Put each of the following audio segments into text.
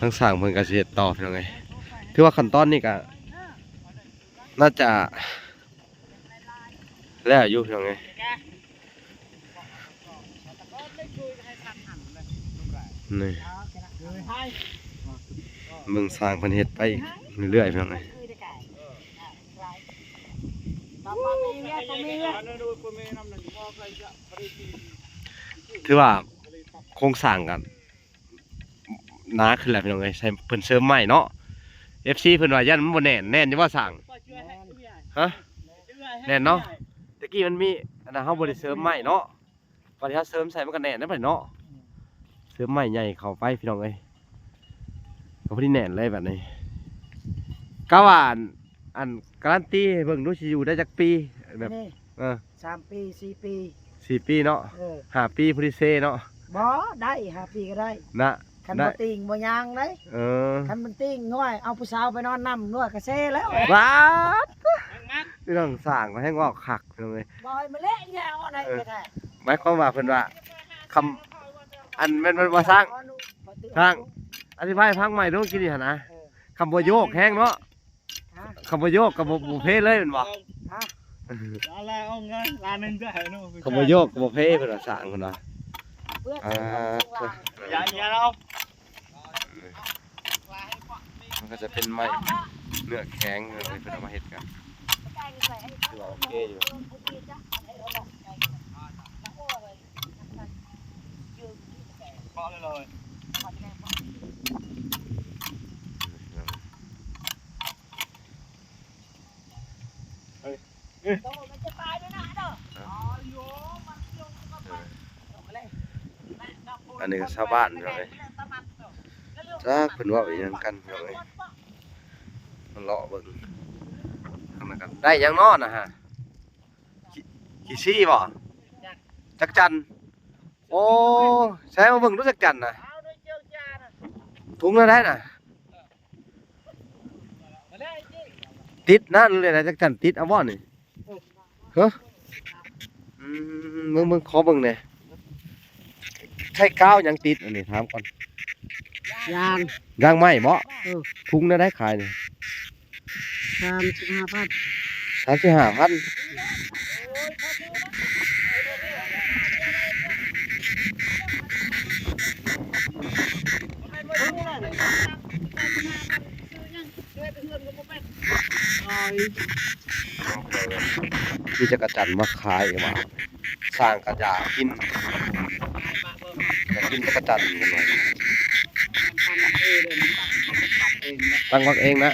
ທາງຊ່າງເພິ່ນກໍຊິເຮັດຕໍ່ ພີ່ນ້ອງເອີຍ. ຖືວ່າຂັ້ນຕອນນີ້ກໍໜ້າຈະແລ້ວຢູ່ ພີ່ນ້ອງເອີຍ. ນີ້ ເບິ່ງຊ່າງເພິ່ນເຮັດໄປເລື້ອຍໆ ພີ່ນ້ອງເອີຍ. ຖືວ່າໂຄງສ້າງກໍໜາຂຶ້ນແລ້ວ ພີ່ນ້ອງເອີຍ. ໃສ່ເພິ່ນເສີມໄມ້ເນາະ ເອັຟຊີ ເພິ່ນວ່າຢ້ານມັນບໍ່ແໜ້ນ. ແໜ້ນຢູ່ບໍ່ຊ່າງ? ຮະ? ແໜ້ນເນາະ. ແຕ່ກີ້ມັນມີອັນນັ້ນ ເຮົາບໍ່ໄດ້ເສີມໄມ້ເນາະ. ບັດນີ້ເຮົາເສີມໃສ່ມັນກໍແໜ້ນນະບັດນີ້ເນາະ. ອືມ ເສີມໄມ້ໃຫຍ່ເຂົ້າໄປ ພີ່ນ້ອງເອີຍ ກໍພໍດີແໜ້ນເລີຍບັດນີ້. ກະວ່າ ອັນ ກາຣັນຕີໃຫ້ເບິ່ງດູ ຊິຢູ່ໄດ້ຈັກປີ ແບບ ນີ້ ເອີ ສາມປີ ສີ່ປີ ສີ່ປີເນາະ. ເອີ ຫ້າປີ ຜູ້ທີ່ເຊເນາະ. ບໍ່ໄດ້ ຫ້າປີກໍໄດ້ນະ. ຄັນບໍ່ຕິ່ງບໍ່ຫຍັງເດ້. ເອີ ຄັນມັນຕິ່ງ ນ້ອຍ ເອົາຜູ້ສາວໄປນອນນຳ ນ້ອຍກໍເຊແລ້ວ. ບາດ ພີ່ນ້ອງ ສ້າງມາແຮງເວົ້າຄັກ ພີ່ນ້ອງເອີຍ. ບໍ່ໃຫ້ມາເລະຍາວໃດ ເອີ ແທ້ໆ. ໝາຍຄວາມວ່າເພິ່ນວ່າ ຄຳ ອັນ ແມ່ນ ແມ່ນບໍ່ຊ່າງ? ຊ່າງ ອະທິບາຍໃຫ້ຟັງໃໝ່ດູ ກີ້ນີ້ຫັ້ນນະ. ເອີ ຄຳບໍ່ໂຍກແຮງເນາະ. ຮະ? ຄຳວ່າໂຍກກໍບໍ່ ບໍ່ເພເລີຍແມ່ນບໍ່? ຮະ? ເອົາລະ ເອົາເງິນລ້ານໜຶ່ງເດີເນາະ. ຄຳວ່າໂຍກກໍບໍ່ເພ ເພິ່ນວ່າຊ່າງເພິ່ນວ່າ. ອ່າ ຢ່າ ຢ່າເອົາ. ມັນກໍຈະເປັນໄມ້ເນື້ອແຂງເນາະ ເພິ່ນເອົາມາເຮັດກັນ ຖືວ່າໂອເຄຢູ່. ເກາະເລີຍ. ອັນນີ້ກໍຊາວບ້ານເນາະ. ຈັກເພິ່ນເວົ້າອີ່ຫຍັງກັນເນາະ. ມາເລາະເບິ່ງ ໄດ້ຫຍັງເນາະນະຮະ? ຂີ້ ຂີ້ຊີ້ບໍ່? ຈັກຈັ່ນ. ໂອ້ ໃສ່ມາເບິ່ງດູຈັກຈັ່ນນະ. ຖົງແນວໃດນະ? ຕິດນັ້ນເລີຍນະ ຈັກຈັ່ນຕິດເອົາບໍ່ນີ້? ຮະ? ອືມ ເບິ່ງ ເບິ່ງ ຂໍເບິ່ງແດ່. ໃຊ້ກາວຫຍັງຕິດອັນນີ້ ຖາມກ່ອນ. ຢາງ ຢາງໄມ້ບໍ່? ເອີ ຖົງແນວໃດຂາຍນີ້? ສາມສິບຫ້າພັນ. ສາມສິບຫ້າພັນ. ມີຈັກກະຈັນມາຂາຍວ່າ ຊ່າງກະຢາກກິນ ຢາກກິນຈັກກະຈັນ. ຕັ້ງບັກເອງນະ.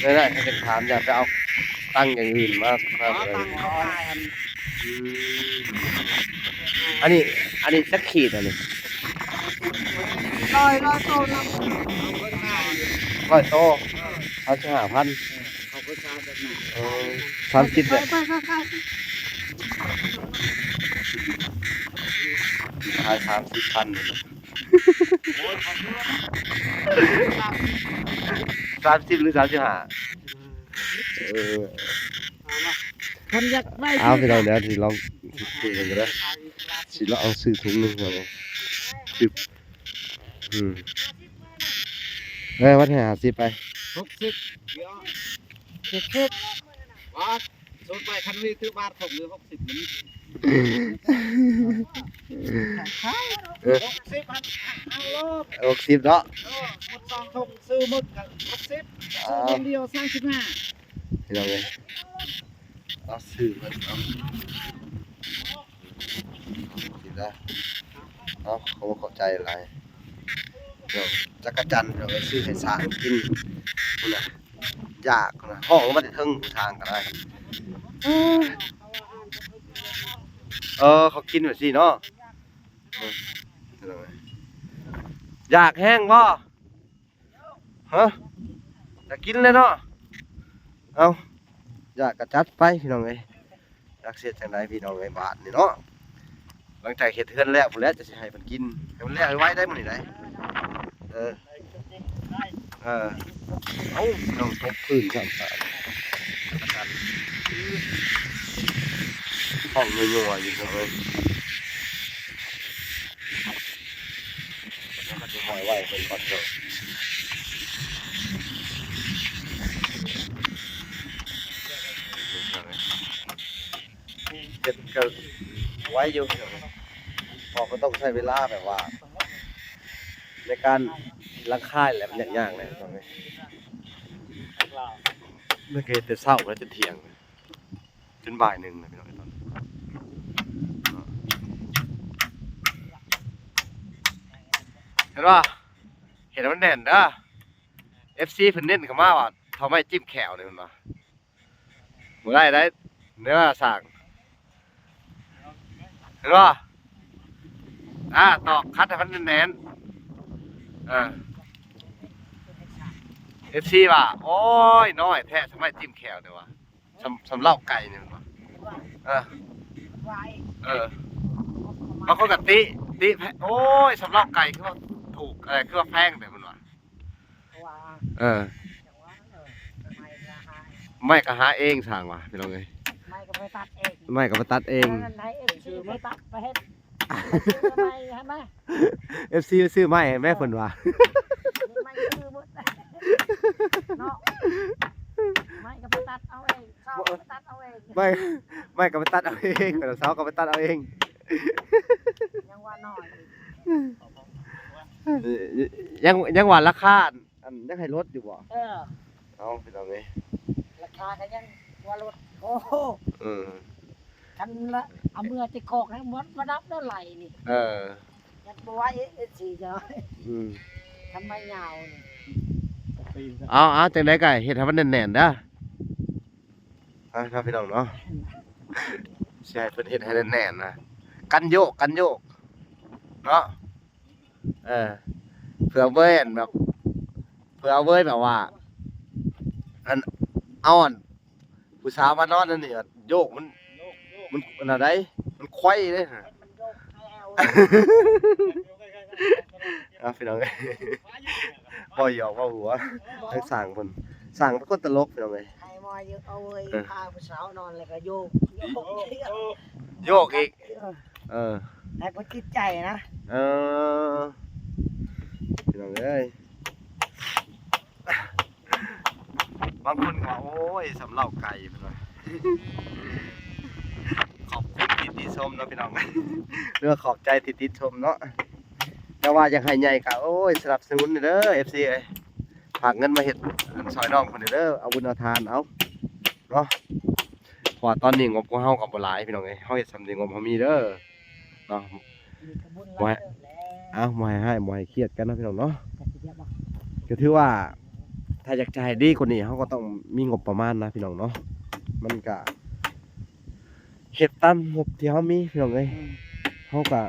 ເອີ ໄດ້ໆ ເຂົາຈະຖາມ ຢ່າໄປເອົາຕັ້ງຢ່າງອື່ນມາ ມາເລີຍ. ອືມ ອັນນີ້ ອັນນີ້ຈັກຂີດອັນນີ້? ຮ້ອຍ ຮ້ອຍໂຕນະ. ຮ້ອຍໂຕ ສາມສິບຫ້າພັນ. ເອີ ສາມສິບແຫຼະ ໄປໆໆໆ. ຂາຍສາມສິບພັນ. ສາມສິບ ຫຼື ສາມສິບຫ້າ? ເອີ ຄັນຢາກໄດ້ ເອົາ ພີ່ນ້ອງ ດຽວຊິລອງຊື້ເບິ່ງເດີ ຊິລອງເອົາຊື້ຖົງໜຶ່ງເອົາ ອືມ ເອີ ວັດໃຫ້ຫ້າສິບໄປ ຫົກສິບ ຫົກສິບ ບາດ ສູນໄປ ຄັນມີຖືບາດ ຫົກສິບ ມັນ ເອີ ຫົກສິບ ເອົາໂລດ ຫົກສິບເນາະ ເອີ ໝົດສອງຖົງ ຊື້ໝົດກໍຫົກສິບ ຊື້ຖົງດຽວ ສາມສິບຫ້າ ພີ່ນ້ອງເອີຍ ເອົາຊື້ເພິ່ນເນາະ. ເອົາ ຂອບໃຈຫຼາຍ ຈັກກະຈັນ ເອົາໄປຊື້ໃຫ້ຊ້າງກິນ ພຸ້ນນະ ຢາກນະ ຮ້ອງມາແຕ່ເທິງທາງກໍໄດ້ ເອີ ເຂົາກິນແບບຊີ້ເນາະ ເອີ ຢາກແຮງບໍ່? ຮະ ຢາກກິນແລ້ວເນາະ ເອົາ ຢາກກະຈັດໄປ ພີ່ນ້ອງເອີຍ ຈັກຊິເຮັດຈັ່ງໃດ ພີ່ນ້ອງເອີຍ ບາດນີ້ເນາະ ຫຼັງຈາກເຮັດເຮືອນແລ້ວພຸ້ນແຫຼະ ຈະຊິໃຫ້ເພິ່ນກິນ ໃຫ້ມັນແລ້ວໄວໆ ໄດ້ມື້ນີ້ໄດ໋ ເອີ ເອີ ເອົ້າ ນ້ອງຕົກພື້ນຊ້ຳ ຫ້ອງຍົວໆ ຢູ່ ພີ່ນ້ອງເອີຍ ແລ້ວກໍຊິຫ້ອຍ ໄວ້ເພິ່ນກ່ອນເນາະ ເຮັດກໍໄວຢູ່ ເພາະບໍ່ຕ້ອງໃຊ້ເວລາແບບວ່າ ໃນການຫຼັງຄາແຫຼະ ມັນຍາກໆແຫຼະ ມັນກໍເຮັດແຕ່ເຊົ້າແລ້ວຈົນທ່ຽງ ຈົນບ່າຍໜຶ່ງແລ້ວ ພີ່ນ້ອງເອີຍ ຕອນນີ້ ເຫັນບໍ່? ເຮັດໃຫ້ມັນແໜ້ນເດີ ເອັຟຊີ ເພິ່ນເນັ້ນເຂົ້າມາວ່າ ເຂົ້າໄມ້ຈິ້ມແຂ້ວນີ້ ເພິ່ນວ່າ ບໍ່ໄດ້ໄດ໋ ເດີຊ່າງ ເຫັນບໍ່? ອ່າ ຕອກຂັດໃຫ້ມັນແໜ້ນໆ ອ່າ ເອັຟຊີ ວ່າ ໂອ້ຍ ນ້ອຍແທ້ ເຂົ້າໄມ້ຈິ້ມແຂ້ວນີ້ວ່າ ສຳ ສຳເລົ້າໄກ່ນີ້ ເອີ ເອີ ບາງຄົນກໍຕິ ຕິ ໂອ້ຍ ສຳເລົ້າໄກ່ຄືວ່າຖືກ ເອີ ຄືວ່າແພງແທ້ ເພິ່ນວ່າ ເອີ ໄມ້ກໍຫາເອງ ຊ່າງວ່າ ພີ່ນ້ອງເອີຍ ໄມ້ກໍໄປຕັດເອງ ໄມ້ກໍໄປຕັດເອງ ເອັຟຊີ ໄປຕັດ ໄປເຮັດ ຊື້ໄມ້ໃຫ້ມາ ເອັຟຊີ ຊື້ໄມ້ໃຫ້ແມ່ ເອີ ເພິ່ນວ່າ ໄມ້ຊື້ໝົດເນາະ ໄມ້ກໍໄປຕັດເອົາເອງ ເສົາກໍໄປຕັດເອົາເອງ ໄມ້ ໄມ້ກໍໄປຕັດເອົາເອງ ເສົາກໍໄປຕັດເອົາເອງ ຍັງວ່ານ້ອຍ ຍັງ ຍັງວ່າລາຄາ ອັນ ຍັງໃຫ້ລົດຢູ່ບໍ່? ເອີ ເອົາ ພີ່ນ້ອງເອີຍ ລາຄາກໍຍັງວ່າລົດ ໂອ້ໂຫ ເອີ ຄັນລະ ເອົາເມືອແຕ່ຄອກໃຫ້ໝົດ ມາດັບແລ້ວໄຫຼນີ້ ເອີ ຍັງບໍ່ໄຫວ ເອັຟຊີ ເຈົ້າ ອືມ ຄັນໄມ້ຍາວນີ້ ເອົາ ເອົາ ຈັ່ງໃດກໍເຮັດໃຫ້ມັນແໜ້ນໆເດີ ອ່າ ເນາະ ພີ່ນ້ອງເນາະ ຊິໃຫ້ເພິ່ນເຮັດໃຫ້ແໜ້ນໆນະ ກັນໂຍກ ກັນໂຍກເນາະ ເອີ ເພື່ອເວີຍ ອັນ ແບບ ເພື່ອເວີຍ ແບບວ່າ ອັນ ເອົາ ອັນ ຜູ້ສາວມານອນອັນນີ້ ໂຍກ ມັນ ມັນອັນໃດ ມັນໄຂວ້ເດ້ ມັນໂຍກແອວ ເອົາ ພີ່ນ້ອງເອີຍ ເວົ້າຫຍອກເວົ້າຫົວ ທັງຊ່າງເພິ່ນ ຊ່າງເປັນຄົນຕະຫຼົກ ພີ່ນ້ອງເອີຍ ໃຫ້ມາຢູ່ ເອົາເວີຍ ເອີ ພາຜູ້ສາວນອນແລ້ວກໍໂຍກ ໂຍກ ໂຍກອີກ ເອີ ເອີ ໃຫ້ເພິ່ນຈິດໃຈນະ ເອີ ພີ່ນ້ອງເອີຍ ບາງຄົນກໍວ່າ ໂອ້ຍ ສຳເລົ້າໄກ່ ເພິ່ນວ່າ ຂອບຄຸນທີ່ຕິຊົມເນາະ ພີ່ນ້ອງ ຫຼືວ່າຂອບໃຈທີ່ຕິຊົມເນາະ ແຕ່ວ່າຢາກໃຫ້ໃຫຍ່ກໍ ໂອ້ຍ ສະໜັບສະໜູນເດີ ເອັຟຊີ ເອີຍ ຝາກເງິນມາເຮັດ ອັນ ຊ່ອຍນ້ອງເພິ່ນເດີ ເອົາບຸນເອົາທານເອົາເນາະ ເພາະວ່າຕອນນີ້ງົບຂອງເຮົາກໍບໍ່ຫຼາຍ ພີ່ນ້ອງເອີຍ ເຮົາເຮັດສ່ຳທີ່ງົບເຮົາມີເດີ ເນາະ ບໍ່ໃຫ້ ເອົາ ບໍ່ໃຫ້ຮ້າຍ ບໍ່ໃຫ້ຄຽດກັນເນາະ ພີ່ນ້ອງເນາະ ກໍຖືວ່າ ຖ້າຢາກຈະໃຫ້ດີກວ່ານີ້ ເຮົາກໍຕ້ອງມີງົບປະມານນະ ພີ່ນ້ອງເນາະ ມັນກະເຮັດຕາມງົບທີ່ເຮົາມີ ພີ່ນ້ອງເອີຍ ເຮົາກະ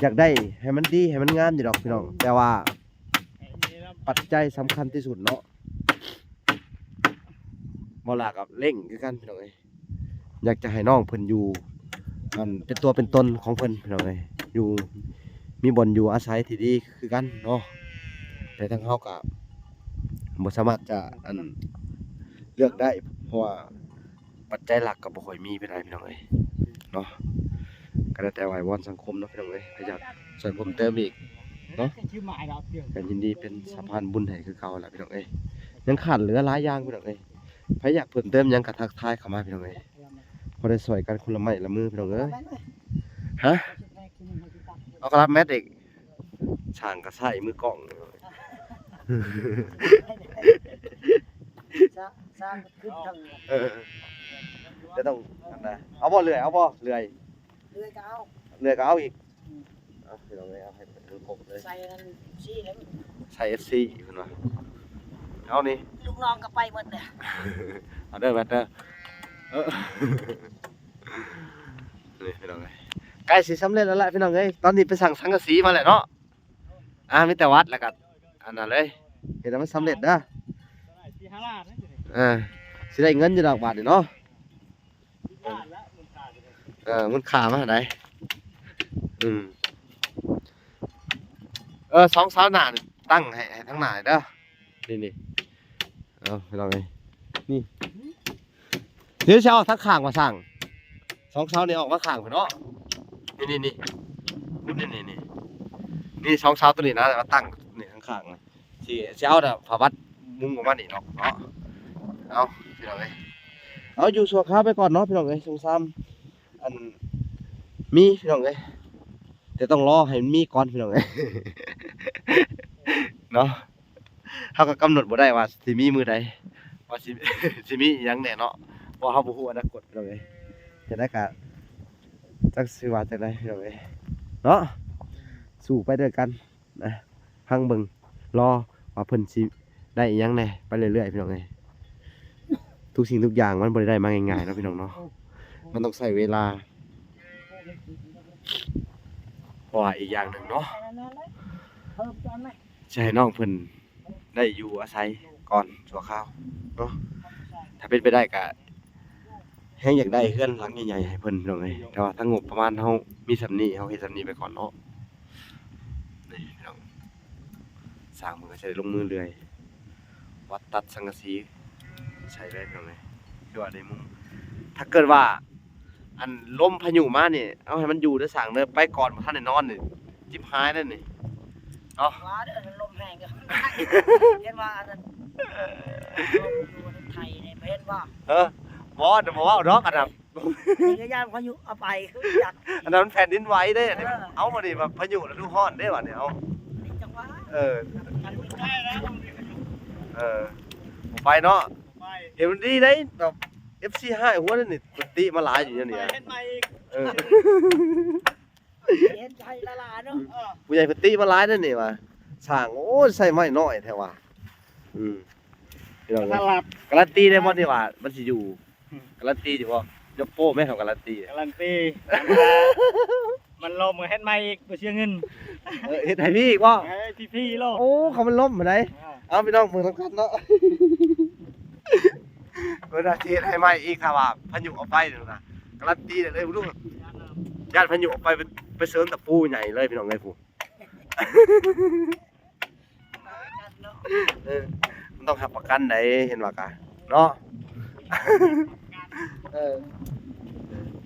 ຢາກໄດ້ໃຫ້ມັນດີ ໃຫ້ມັນງາມຢູ່ດອກ ພີ່ນ້ອງ ແຕ່ວ່າປັດໄຈສຳຄັນທີ່ສຸດເນາະ ບໍ່ຫຼ້າກັບເລັ່ງຄືກັນ ພີ່ນ້ອງເອີຍ ຢາກຈະໃຫ້ນ້ອງເພິ່ນຢູ່ ອັນ ເປັນຕົວເປັນຕົນຂອງເພິ່ນ ພີ່ນ້ອງເອີຍ ຢູ່ ມີບ່ອນຢູ່ອາໄສທີ່ດີຄືກັນເນາະ ແຕ່ທາງເຮົາກໍບໍ່ສາມາດຈະ ອັນ ເລືອກໄດ້ ເພາະວ່າປັດໄຈຫຼັກກໍບໍ່ຄ່ອຍມີປານໃດ ພີ່ນ້ອງເອີຍເນາະ ກໍໄດ້ແຕ່ໄຫວ້ວອນສັງຄົມເນາະ ພີ່ນ້ອງເອີຍ ໃຜຢາກຊ່ອຍເພີ່ມເຕີມອີກເນາະ ກໍຍິນດີເປັນສະພານບຸນໃຫ້ຄືເກົ່າແຫຼະ ພີ່ນ້ອງເອີຍ ຍັງຂາດເຫຼືອຫຼາຍຢ່າງ ພີ່ນ້ອງເອີຍ ໃຜຢາກເພີ່ມເຕີມຫຍັງກໍທັກທາຍເຂົ້າມາ ພີ່ນ້ອງເອີຍ ພໍໄດ້ຊ່ອຍກັນຄົນລະໄມ້ລະມື ພີ່ນ້ອງເອີຍ ຮະ ເອົາກະລາແມັດອີກ ຊ່າງກໍໃຊ້ມືກ້ອງ ຊ່າງ ຊ່າງຂຶ້ນທາງ ເອີ ຈະຕ້ອງ ອັນນະ ເອົາບໍ່ເລື່ອຍ ເອົາບໍ່ເລື່ອຍ ເລື່ອຍກໍເອົາ ເລື່ອຍກໍເອົາອີກ ອືມ ເອົາ ພີ່ນ້ອງເອີຍ ເອົາໃຫ້ມັນຄົບເລີຍ ໃສ່ອັນ ເອັຟຊີ ເດ້ ໃສ່ ເອັຟຊີ ເພິ່ນວ່າ ເອົານີ້ ລູກນ້ອງກໍໄປໝົດແລ້ວ ເອົາເດີແມັດເດີ ເອີ ນີ້ພີ່ນ້ອງເອີຍ ໃກ້ຊິສຳເລັດແລ້ວລະພີ່ນ້ອງເອີຍ ຕອນນີ້ໄປສັ່ງສັງກະສີມາແລ້ວເນາະ ອ່າ ມີແຕ່ວັດແລ້ວກໍອັນນັ້ນເລີຍ ເຮັດໃຫ້ມັນສຳເລັດເດີ ເອີ ຊິໄດ້ເງິນຢູ່ດອກບາດນີ້ເນາະ ເອີ ມູນຄ່າມາເທົ່າໃດ ອືມ ເອີ ສອງເສົາໜ້າຕັ້ງໃຫ້ ໃຫ້ທາງໜ້າເດີ ນີ້ໆ ເອົາ ພີ່ນ້ອງເອີຍ ນີ້ ດຽວຊິເອົາທາງຂ້າງມາສ້າງ ສອງເສົານີ້ອອກມາຂ້າງພຸ້ນເນາະ ນີ້ໆໆ ພຸ້ນ ນີ້ໆໆ ນີ້ສອງເສົາໂຕນີ້ນະ ມາຕັ້ງນີ້ ຂ້າງ ຊິ ຊິເອົາແຕ່ຜ້າບັດມຸງອອກມານີ້ດອກເນາະ. ເອົາ ພີ່ນ້ອງເອີຍ ເອົາ ຢູ່ຊົ່ວຄາວໄປກ່ອນເນາະ ພີ່ນ້ອງເອີຍ. ສົງສານ ອັນ ມີ ພີ່ນ້ອງເອີຍ ແຕ່ຕ້ອງລໍໃຫ້ມັນມີກ່ອນ ພີ່ນ້ອງເອີຍ ເນາະ. ເຮົາກໍກຳນົດບໍ່ໄດ້ວ່າຊິມີມື້ໃດ ວ່າຊິ ຊິມີອີ່ຫຍັງແດ່ເນາະ ເພາະເຮົາບໍ່ຮູ້ອະນາຄົດ ພີ່ນ້ອງເອີຍ. ຈັ່ງໃດກໍຈັກຊິວ່າຈັ່ງໃດ ພີ່ນ້ອງເອີຍ ເນາະ. ສູ້ໄປດ້ວຍກັນນະ ຟັງເບິ່ງ ລໍວ່າເພິ່ນຊິໄດ້ອີ່ຫຍັງແດ່ ໄປເລື້ອຍໆ ພີ່ນ້ອງເອີຍ. ທຸກສິ່ງທຸກຢ່າງມັນບໍ່ໄດ້ໄດ້ມາງ່າຍໆເນາະ ພີ່ນ້ອງເນາະ ມັນຕ້ອງໃຊ້ເວລາ. ເພາະວ່າອີກຢ່າງໜຶ່ງເນາະ ຊິໃຫ້ນ້ອງເພິ່ນໄດ້ຢູ່ອາໄສກ່ອນຊົ່ວຄາວເນາະ. ຖ້າເປັນໄປໄດ້ກະແຮງຢາກໄດ້ເຮືອນຫຼັງໃຫຍ່ໆໃຫ້ເພິ່ນ ພີ່ນ້ອງເອີຍ ແຕ່ວ່າທັງງົບປະມານເຮົາມີສ່ຳນີ້ ເຮົາເຮັດສ່ຳນີ້ໄປກ່ອນເນາະ. ນີ້ພີ່ນ້ອງ ຊ່າງເພິ່ນກໍຊິໄດ້ລົງມືເລື່ອຍ ວັດຕັດສັງກະສີໃສ່ເລີຍ ພີ່ນ້ອງເອີຍ. ຄືວ່າໄດ້ມຸງ ຖ້າເກີດວ່າ ອັນ ລົມພາຍຸມານີ້ ເອົາໃຫ້ມັນຢູ່ເດີຊ່າງເດີ ໄປກ່ອນບໍ່ທັນໄດ້ນອນນີ້ ຈິບຫາຍເດ້ນີ້ເນາະ. ວ່າເດີ ລົມແຮງ ເຫັນວ່າອັນນັ້ນ ລົມຢູ່ໄທນີ້ ເຫັນບໍ່? ເອີ ບໍ່ ບໍ່ເວົ້າດອກ ອັນນັ້ນ ນີ້ກໍຢ້ານພາຍຸເອົາໄປຄືກັນ ອັນນັ້ນມັນແຜ່ນດິນໄຫວເດ້. ອັນນີ້ ເອີ ເອົາ ບັດນີ້ວ່າພາຍຸລະດູຮ້ອນເດ້ ບັດນີ້ ເອົາ ນີ້ຈັງຫວະ ເອີ ເອີ ບໍ່ໄປເນາະ ບໍ່ໄປ ເຫັນມັນດີໄດ໋ ແບບ ເອັຟຊີ ຮ້າຍຫົວນີ້ ຕິມາຫຼາຍຢູ່ນີ້ ໄປເຮັດໃໝ່ອີກ ເອີ ເຫັນໃຈລະລາເນາະ ເອີ ຜູ້ໃຫຍ່ເພິ່ນຕິມາຫຼາຍເດ້ນີ້ວ່າ ສ້າງ ໂອ້ຍ ໃຊ້ໄມ້ນ້ອຍແທ້ວ່າ ອືມ ພີ່ນ້ອງເອີຍ ກາລັນຕີໄດ້ບໍ່ນີ້ວ່າມັນຊິຢູ່? ກາລັນຕີຢູ່ບໍ່? ຍົກໂປ້ແມ່ນເຂົາກາລັນຕີ ກາລັນຕີ ມັນລົມກໍເຮັດໃໝ່ອີກ ບໍ່ເສຍເງິນ ເອີ ເຮັດໃຫ້ພີ່ອີກບໍ່? ໃຫ້ພີ່ໆໂລດ ໂອ້ ເຂົາມັນລົມຫັ້ນໃດ໋ ເອີ ເອົາ ພີ່ນ້ອງເບິ່ງນຳກັນເນາະ ເພິ່ນວ່າຊິເຮັດໃຫ້ໃໝ່ອີກ ຖ້າວ່າພາຍຸເອົາໄປນັ້ນນະ ກາລັນຕີໄດ້ເລີຍ ບໍ່ຮູ້ ຢ້ານພາຍຸເອົາໄປ ໄປເສີມຕະປູໃຫຍ່ເລີຍ ພີ່ນ້ອງເອີຍ ຜູ້ ເອີ ມັນຕ້ອງຮັບປະກັນໃດ ເຫັນວ່າກະເນາະ ເອີ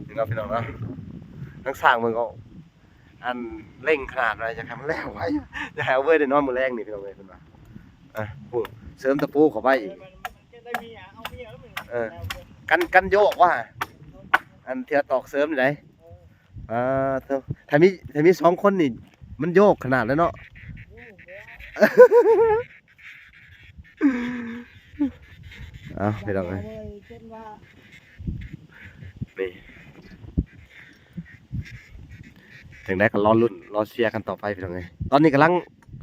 ນີ້ເນາະ ພີ່ນ້ອງເນາະ ທາງຊ່າງເພິ່ນກໍ ອັນ ເລັ່ງຂະໜາດວ່າຢາກໃຫ້ມັນແລ້ວໄວ ຢາກໃຫ້ອາເວີຍໄດ້ນອນມື້ແລງນີ້ ພີ່ນ້ອງເອີຍ ເພິ່ນວ່າ ອ່ະ ໂອ້ ເສີມຕະປູເຂົ້າໄປອີກ ເອີ ກັນ ກັນໂຍກວ່າ ອັນ ເທື່ອຕອກເສີມນີ້ໃດ ອ່າ ໂທ້ ຖ້າມີ ຖ້າມີສອງຄົນນີ້ ມັນໂຍກຂະໜາດເລີຍເນາະ ເອົາ ພີ່ນ້ອງເອີຍ ນີ້ ຈັ່ງໃດກໍລໍລຸ້ນ ລໍເຊຍກັນຕໍ່ໄປ ພີ່ນ້ອງເອີຍ ຕອນນີ້ກຳລັງ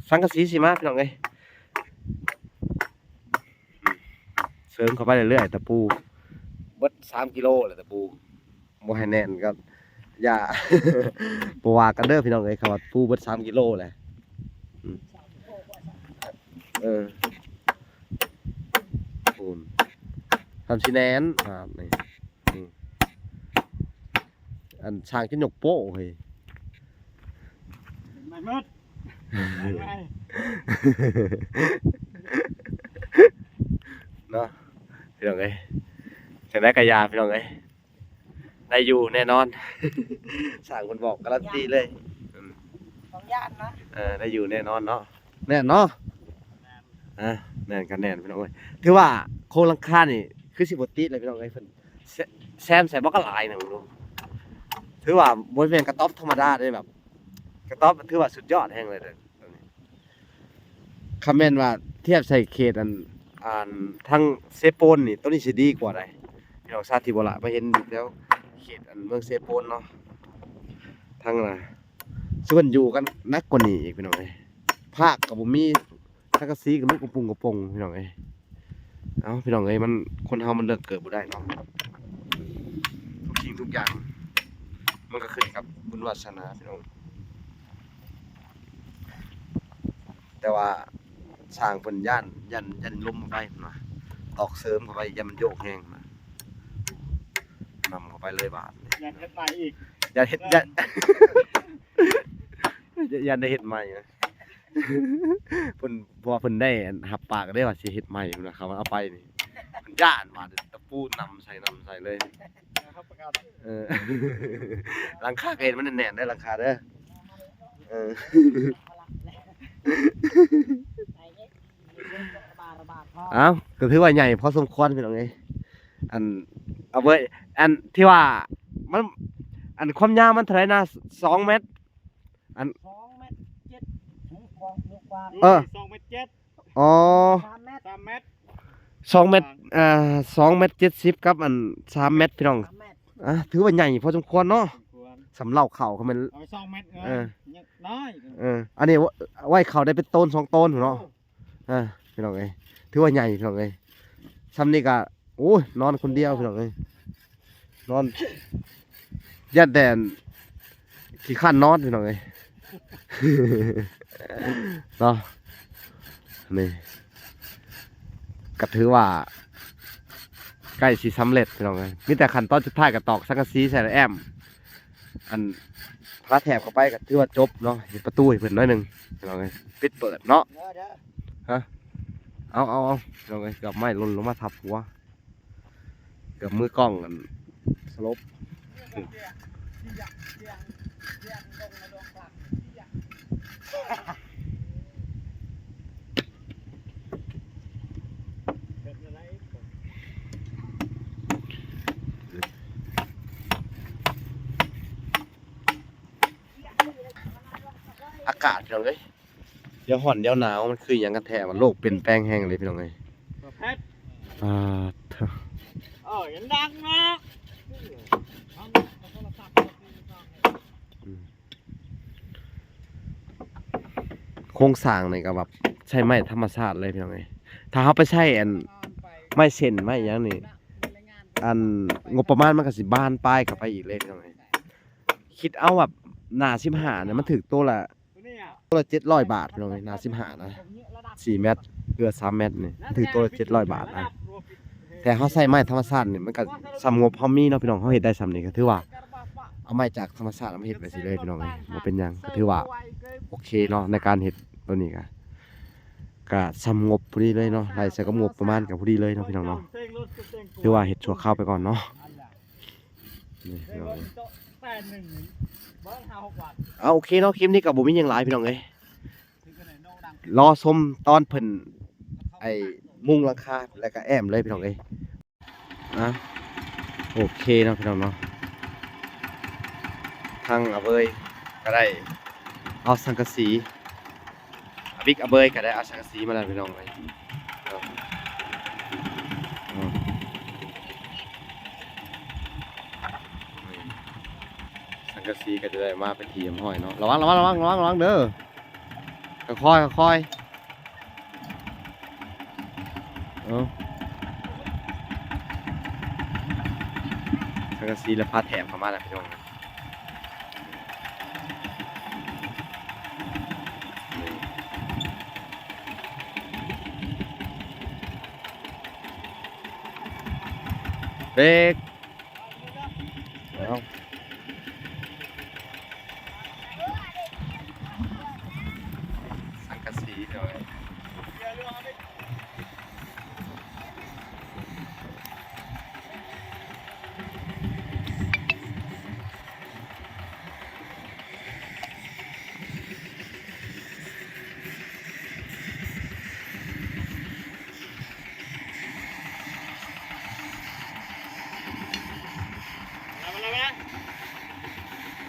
ສັງກະສີຊິມາ ພີ່ນ້ອງເອີຍ ເສີມເຂົ້າໄປເລື້ອຍໆ ຕະປູ ເບິດສາມກິໂລແຫຼະ ຕະປູ ບໍ່ໃຫ້ແໜ້ນກໍຢ່າ ບໍ່ວ່າກັນເດີພີ່ນ້ອງເອີຍ ເຂົາວ່າປູເບິດສາມກິໂລແຫຼະ ອືມ ເອີ ປູນ ທຳຊິແໜ້ນ ອ່າ ນີ້ ນີ້ ອັນ ຊ່າງຈະຍົກໂປ້ເຮີ້ຍ ໄມ້ໝົດ ໄມ້ ເນາະ ພີ່ນ້ອງເອີຍ ຈັ່ງໃດກໍຢ່າ ພີ່ນ້ອງເອີຍ ໄດ້ຢູ່ແນ່ນອນ ຊ່າງເພິ່ນບອກກາລັນຕີເລີຍ ອືມ ຕ້ອງຢ້ານນະ ເອີ ໄດ້ຢູ່ແນ່ນອນເນາະ ແໜ້ນເນາະ ອ່າ ແໜ້ນກໍແໜ້ນ ພີ່ນ້ອງເອີຍ ຖືວ່າໂຄງຫຼັງຄານີ້ຄືຊິບໍ່ຕິດເລີຍ ພີ່ນ້ອງເອີຍ ເພິ່ນ ແຊ ແຊມໃສ່ບັກຫຼາຍໜຶ່ງ ເບິ່ງດູ ຖືວ່າບໍ່ແມ່ນກະຕ໊ອບທຳມະດາເດ້ ແບບກະຕ໊ອບຖືວ່າສຸດຍອດແຮງເລີຍເດ້ ຄັນແມ່ນວ່າທຽບໃສ່ເຂດອັນ ອັນທາງເຊໂປນນີ້ ໂຕນີ້ຊິດີກວ່າໃດ໋ ພີ່ນ້ອງຊາວທີ່ບໍ່ລະມາເຫັນຢູ່ແຖວເຂດອັນເມືອງເຊໂປນເນາະ ທາງລະ ຊວນຢູ່ກັນໜັກກວ່ານີ້ອີກ ພີ່ນ້ອງເອີຍ ພາກກໍບໍ່ມີ ສັງກະສີກໍລຸກກະປຸງກະປົງ ພີ່ນ້ອງເອີຍ ເອົ້າ ພີ່ນ້ອງເອີຍ ມັນ ຄົນເຮົາມັນເລືອກເກີດບໍ່ໄດ້ເນາະ ທຸກສິ່ງທຸກຢ່າງ ມັນກໍຂຶ້ນກັບບຸນວາສະໜາ ພີ່ນ້ອງ ແຕ່ວ່າຊ່າງເພິ່ນຢ້ານ ຢ້ານ ຢ້ານລົມເຂົ້າໄປ ເພິ່ນວ່າ ຕອກເສີມເຂົ້າໄປ ຢ້ານມັນໂຍກແຮງ ນຳເຂົ້າໄປເລີຍບາດນີ້ ຢ້ານເຮັດໃໝ່ອີກ ຢ້ານເຮັດ ຢ້ານ ຢ້ານໄດ້ເຮັດໃໝ່ນະ ເພິ່ນ ເພາະວ່າເພິ່ນໄດ້ຮັບປາກເດ້ວ່າຊິເຮັດໃໝ່ ເພິ່ນວ່າເຂົາເອົາໄປນີ້ ຢ້ານວ່າຕະປູນຳໃສ່ ນຳໃສ່ເລີຍ ເອີ ຫຼັງຄາກໍເຮັດມັນແໜ້ນໆເດີ ຫຼັງຄາເດີ ເອີ ອ້າວ ກໍຖືວ່າໃຫຍ່ພໍສົມຄວນພີ່ນ້ອງເອີຍ. ອັນ ເອົາເວີຍ ອັນທີ່ວ່າມັນ ອັນຄວາມຍາວມັນເທົ່າໃດນະ? ສອງແມັດ ອັນ ສອງແມັດເຈັດ ກວ້າງ ກວ້າງ ເອີ ສອງແມັດເຈັດ ອໍ ສາມແມັດ ສາມແມັດ ສອງແມັດ ອ່າ ສອງແມັດເຈັດສິບກັບອັນສາມແມັດ ພີ່ນ້ອງ. ສາມແມັດ ອ່າ ຖືວ່າໃຫຍ່ພໍສົມຄວນເນາະ ສົມຄວນ ສຳເລົາເຂົ້າກໍແມ່ນ ເອົາໄປສອງແມັດ ເອີ ເອີ ຍັງນ້ອຍ ເອີ ອັນນີ້ໄວ້ເຂົ້າໄດ້ເປັນໂຕນສອງໂຕນພຸ້ນເນາະ. ເອີ ອ່າ ພີ່ນ້ອງເອີຍ ຖືວ່າໃຫຍ່ພີ່ນ້ອງເອີຍ. ຊ່ຳນີ້ກໍ ໂອ້ຍ ນອນຄົນດຽວພີ່ນ້ອງເອີຍ ນອນ ຢ້ານແຕ່ຂີ້ຄ້ານນອນພີ່ນ້ອງເອີຍ ເນາະ. ນີ້ກໍຖືວ່າໃກ້ຊິສຳເລັດພີ່ນ້ອງເອີຍ. ມີແຕ່ຂັ້ນຕອນສຸດທ້າຍກໍຕອກສັງກະສີໃສ່ແລ້ວແອ້ມ ອັນ ພາແຖບເຂົ້າໄປກໍຖືວ່າຈົບເນາະ. ເຮັດປະຕູໃຫ້ເພິ່ນໜ້ອຍໜຶ່ງພີ່ນ້ອງເອີຍ ປິດເປີດເນາະ. ຮະ ເອົາ ເອົາ ເອົາ ພີ່ນ້ອງເອີຍ ເກືອບໄມ້ຫຼົ່ນລົງມາທັບຫົວ ເກືອບມືກ້ອງອັນສະຫຼົບ. ອາກາດ ພີ່ນ້ອງເອີຍ ດຽວຮ້ອນດຽວໜາວ ມັນຄືຫຍັງກັນແທ້ ວ່າໂລກປ່ຽນແປງແຮງເລີຍພີ່ນ້ອງເອີຍ. ປາດເທີ ເອີ ຍັງດັງເນາະ. ອືມ ໂຄງສ້າງນີ້ກໍແບບໃຊ້ໄມ້ທຳມະຊາດເລີຍພີ່ນ້ອງເອີຍ. ຖ້າເຮົາໄປໃຊ້ອັນໄມ້ເສັ້ນໄມ້ຫຍັງນີ້ ອັນງົບປະມານມັນກໍຊິບານປາຍເຂົ້າໄປອີກເລີຍພີ່ນ້ອງເອີຍ. ຄິດເອົາແບບໜ້າສິບຫ້ານີ້ ມັນຖືກໂຕລະ ໂຕລະເຈັດຮ້ອຍບາດພີ່ນ້ອງເອີຍ. ໜ້າສິບຫ້ານະ ສີ່ແມັດ ເກືອບສາມແມັດນີ້ ມັນຖືກໂຕລະເຈັດຮ້ອຍບາດນະ. ແຕ່ເຮົາໃຊ້ໄມ້ທຳມະຊາດນີ້ ມັນກໍສ່ຳງົບເຮົາມີເນາະພີ່ນ້ອງ. ເຮົາເຮັດໄດ້ສ່ຳນີ້ກໍຖືວ່າເອົາໄມ້ຈາກທຳມະຊາດມາເຮັດແບບນີ້ເລີຍພີ່ນ້ອງເອີຍ. ບໍ່ເປັນຫຍັງ ກໍຖືວ່າໂອເຄເນາະ ໃນການເຮັດໂຕນີ້ກໍ ກໍສ່ຳງົບພໍດີເລີຍເນາະ. ໄລ່ໃສ່ກັບງົບປະມານກໍພໍດີເລີຍເນາະພີ່ນ້ອງເນາະ. ຖືວ່າເຮັດຊົ່ວຄາວໄປກ່ອນເນາະ. ນີ້ພີ່ນ້ອງເອີຍ ເອົາ ໂອເຄເນາະ ຄລິບນີ້ກໍບໍ່ມີຫຍັງຫຼາຍພີ່ນ້ອງເອີຍ. ລໍຊົມຕອນເພິ່ນ ໄອ້ ມຸງຫຼັງຄາ ແລ້ວກໍແອ້ມເລີຍພີ່ນ້ອງເອີຍ. ອ່ະ ໂອເຄເນາະພີ່ນ້ອງເນາະ ທາງອາເວີຍກໍໄດ້ເອົາສັງກະສີ ອາບິກອາເບີຍກໍໄດ້ເອົາສັງກະສີມາແລ້ວພີ່ນ້ອງເອີຍ. ສັງກະສີກໍຈະໄດ້ມາເປັນທີ່ຮຽບຮ້ອຍເນາະ. ລະວັງ ລະວັງ ລະວັງ ລະວັງ ລະວັງເດີ. ຄ່ອຍໆ ຄ່ອຍໆ. ເອີ ສັງກະສີລະພາແຖມເຂົ້າມາແລ້ວພີ່ນ້ອງ. ເບຣກ. ເອົາ ສັງກະສີເນາະ.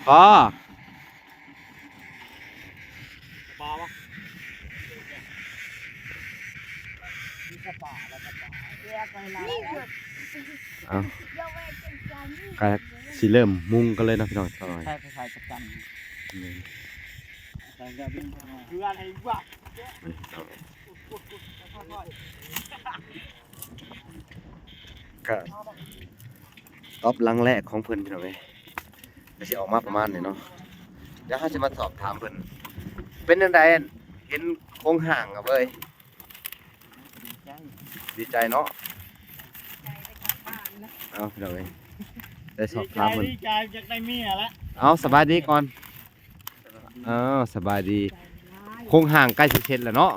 ພໍ ເອົາ ກະຊິເລີ່ມມຸງກັນເລີຍເນາະພີ່ນ້ອງ. ໃສ່ ໃສ່ປະຈຳ ແມ່ນ ກະຕອບຫຼັງແລກຂອງເພິ່ນພີ່ນ້ອງເອີຍ ກະຊິອອກມາປະມານນີ້ເນາະ. ດຽວເຮົາຊິມາສອບຖາມເພິ່ນ ເປັນຈັ່ງໃດ ເຫັນໂຄງຮ່າງອະເບີຍ? ດີໃຈ ດີໃຈເນາະ. ເອົາ ພີ່ນ້ອງເອີຍ ໄດ້ສອບຖາມເພິ່ນ ດີໃຈ ຢາກໄດ້ເມຍລະ. ເອົາ ສະບາຍດີກ່ອນ. ເອົາ ສະບາຍດີ. ໂຄງຮ່າງໃກ້ຊິເສັດແລ້ວເນາະ.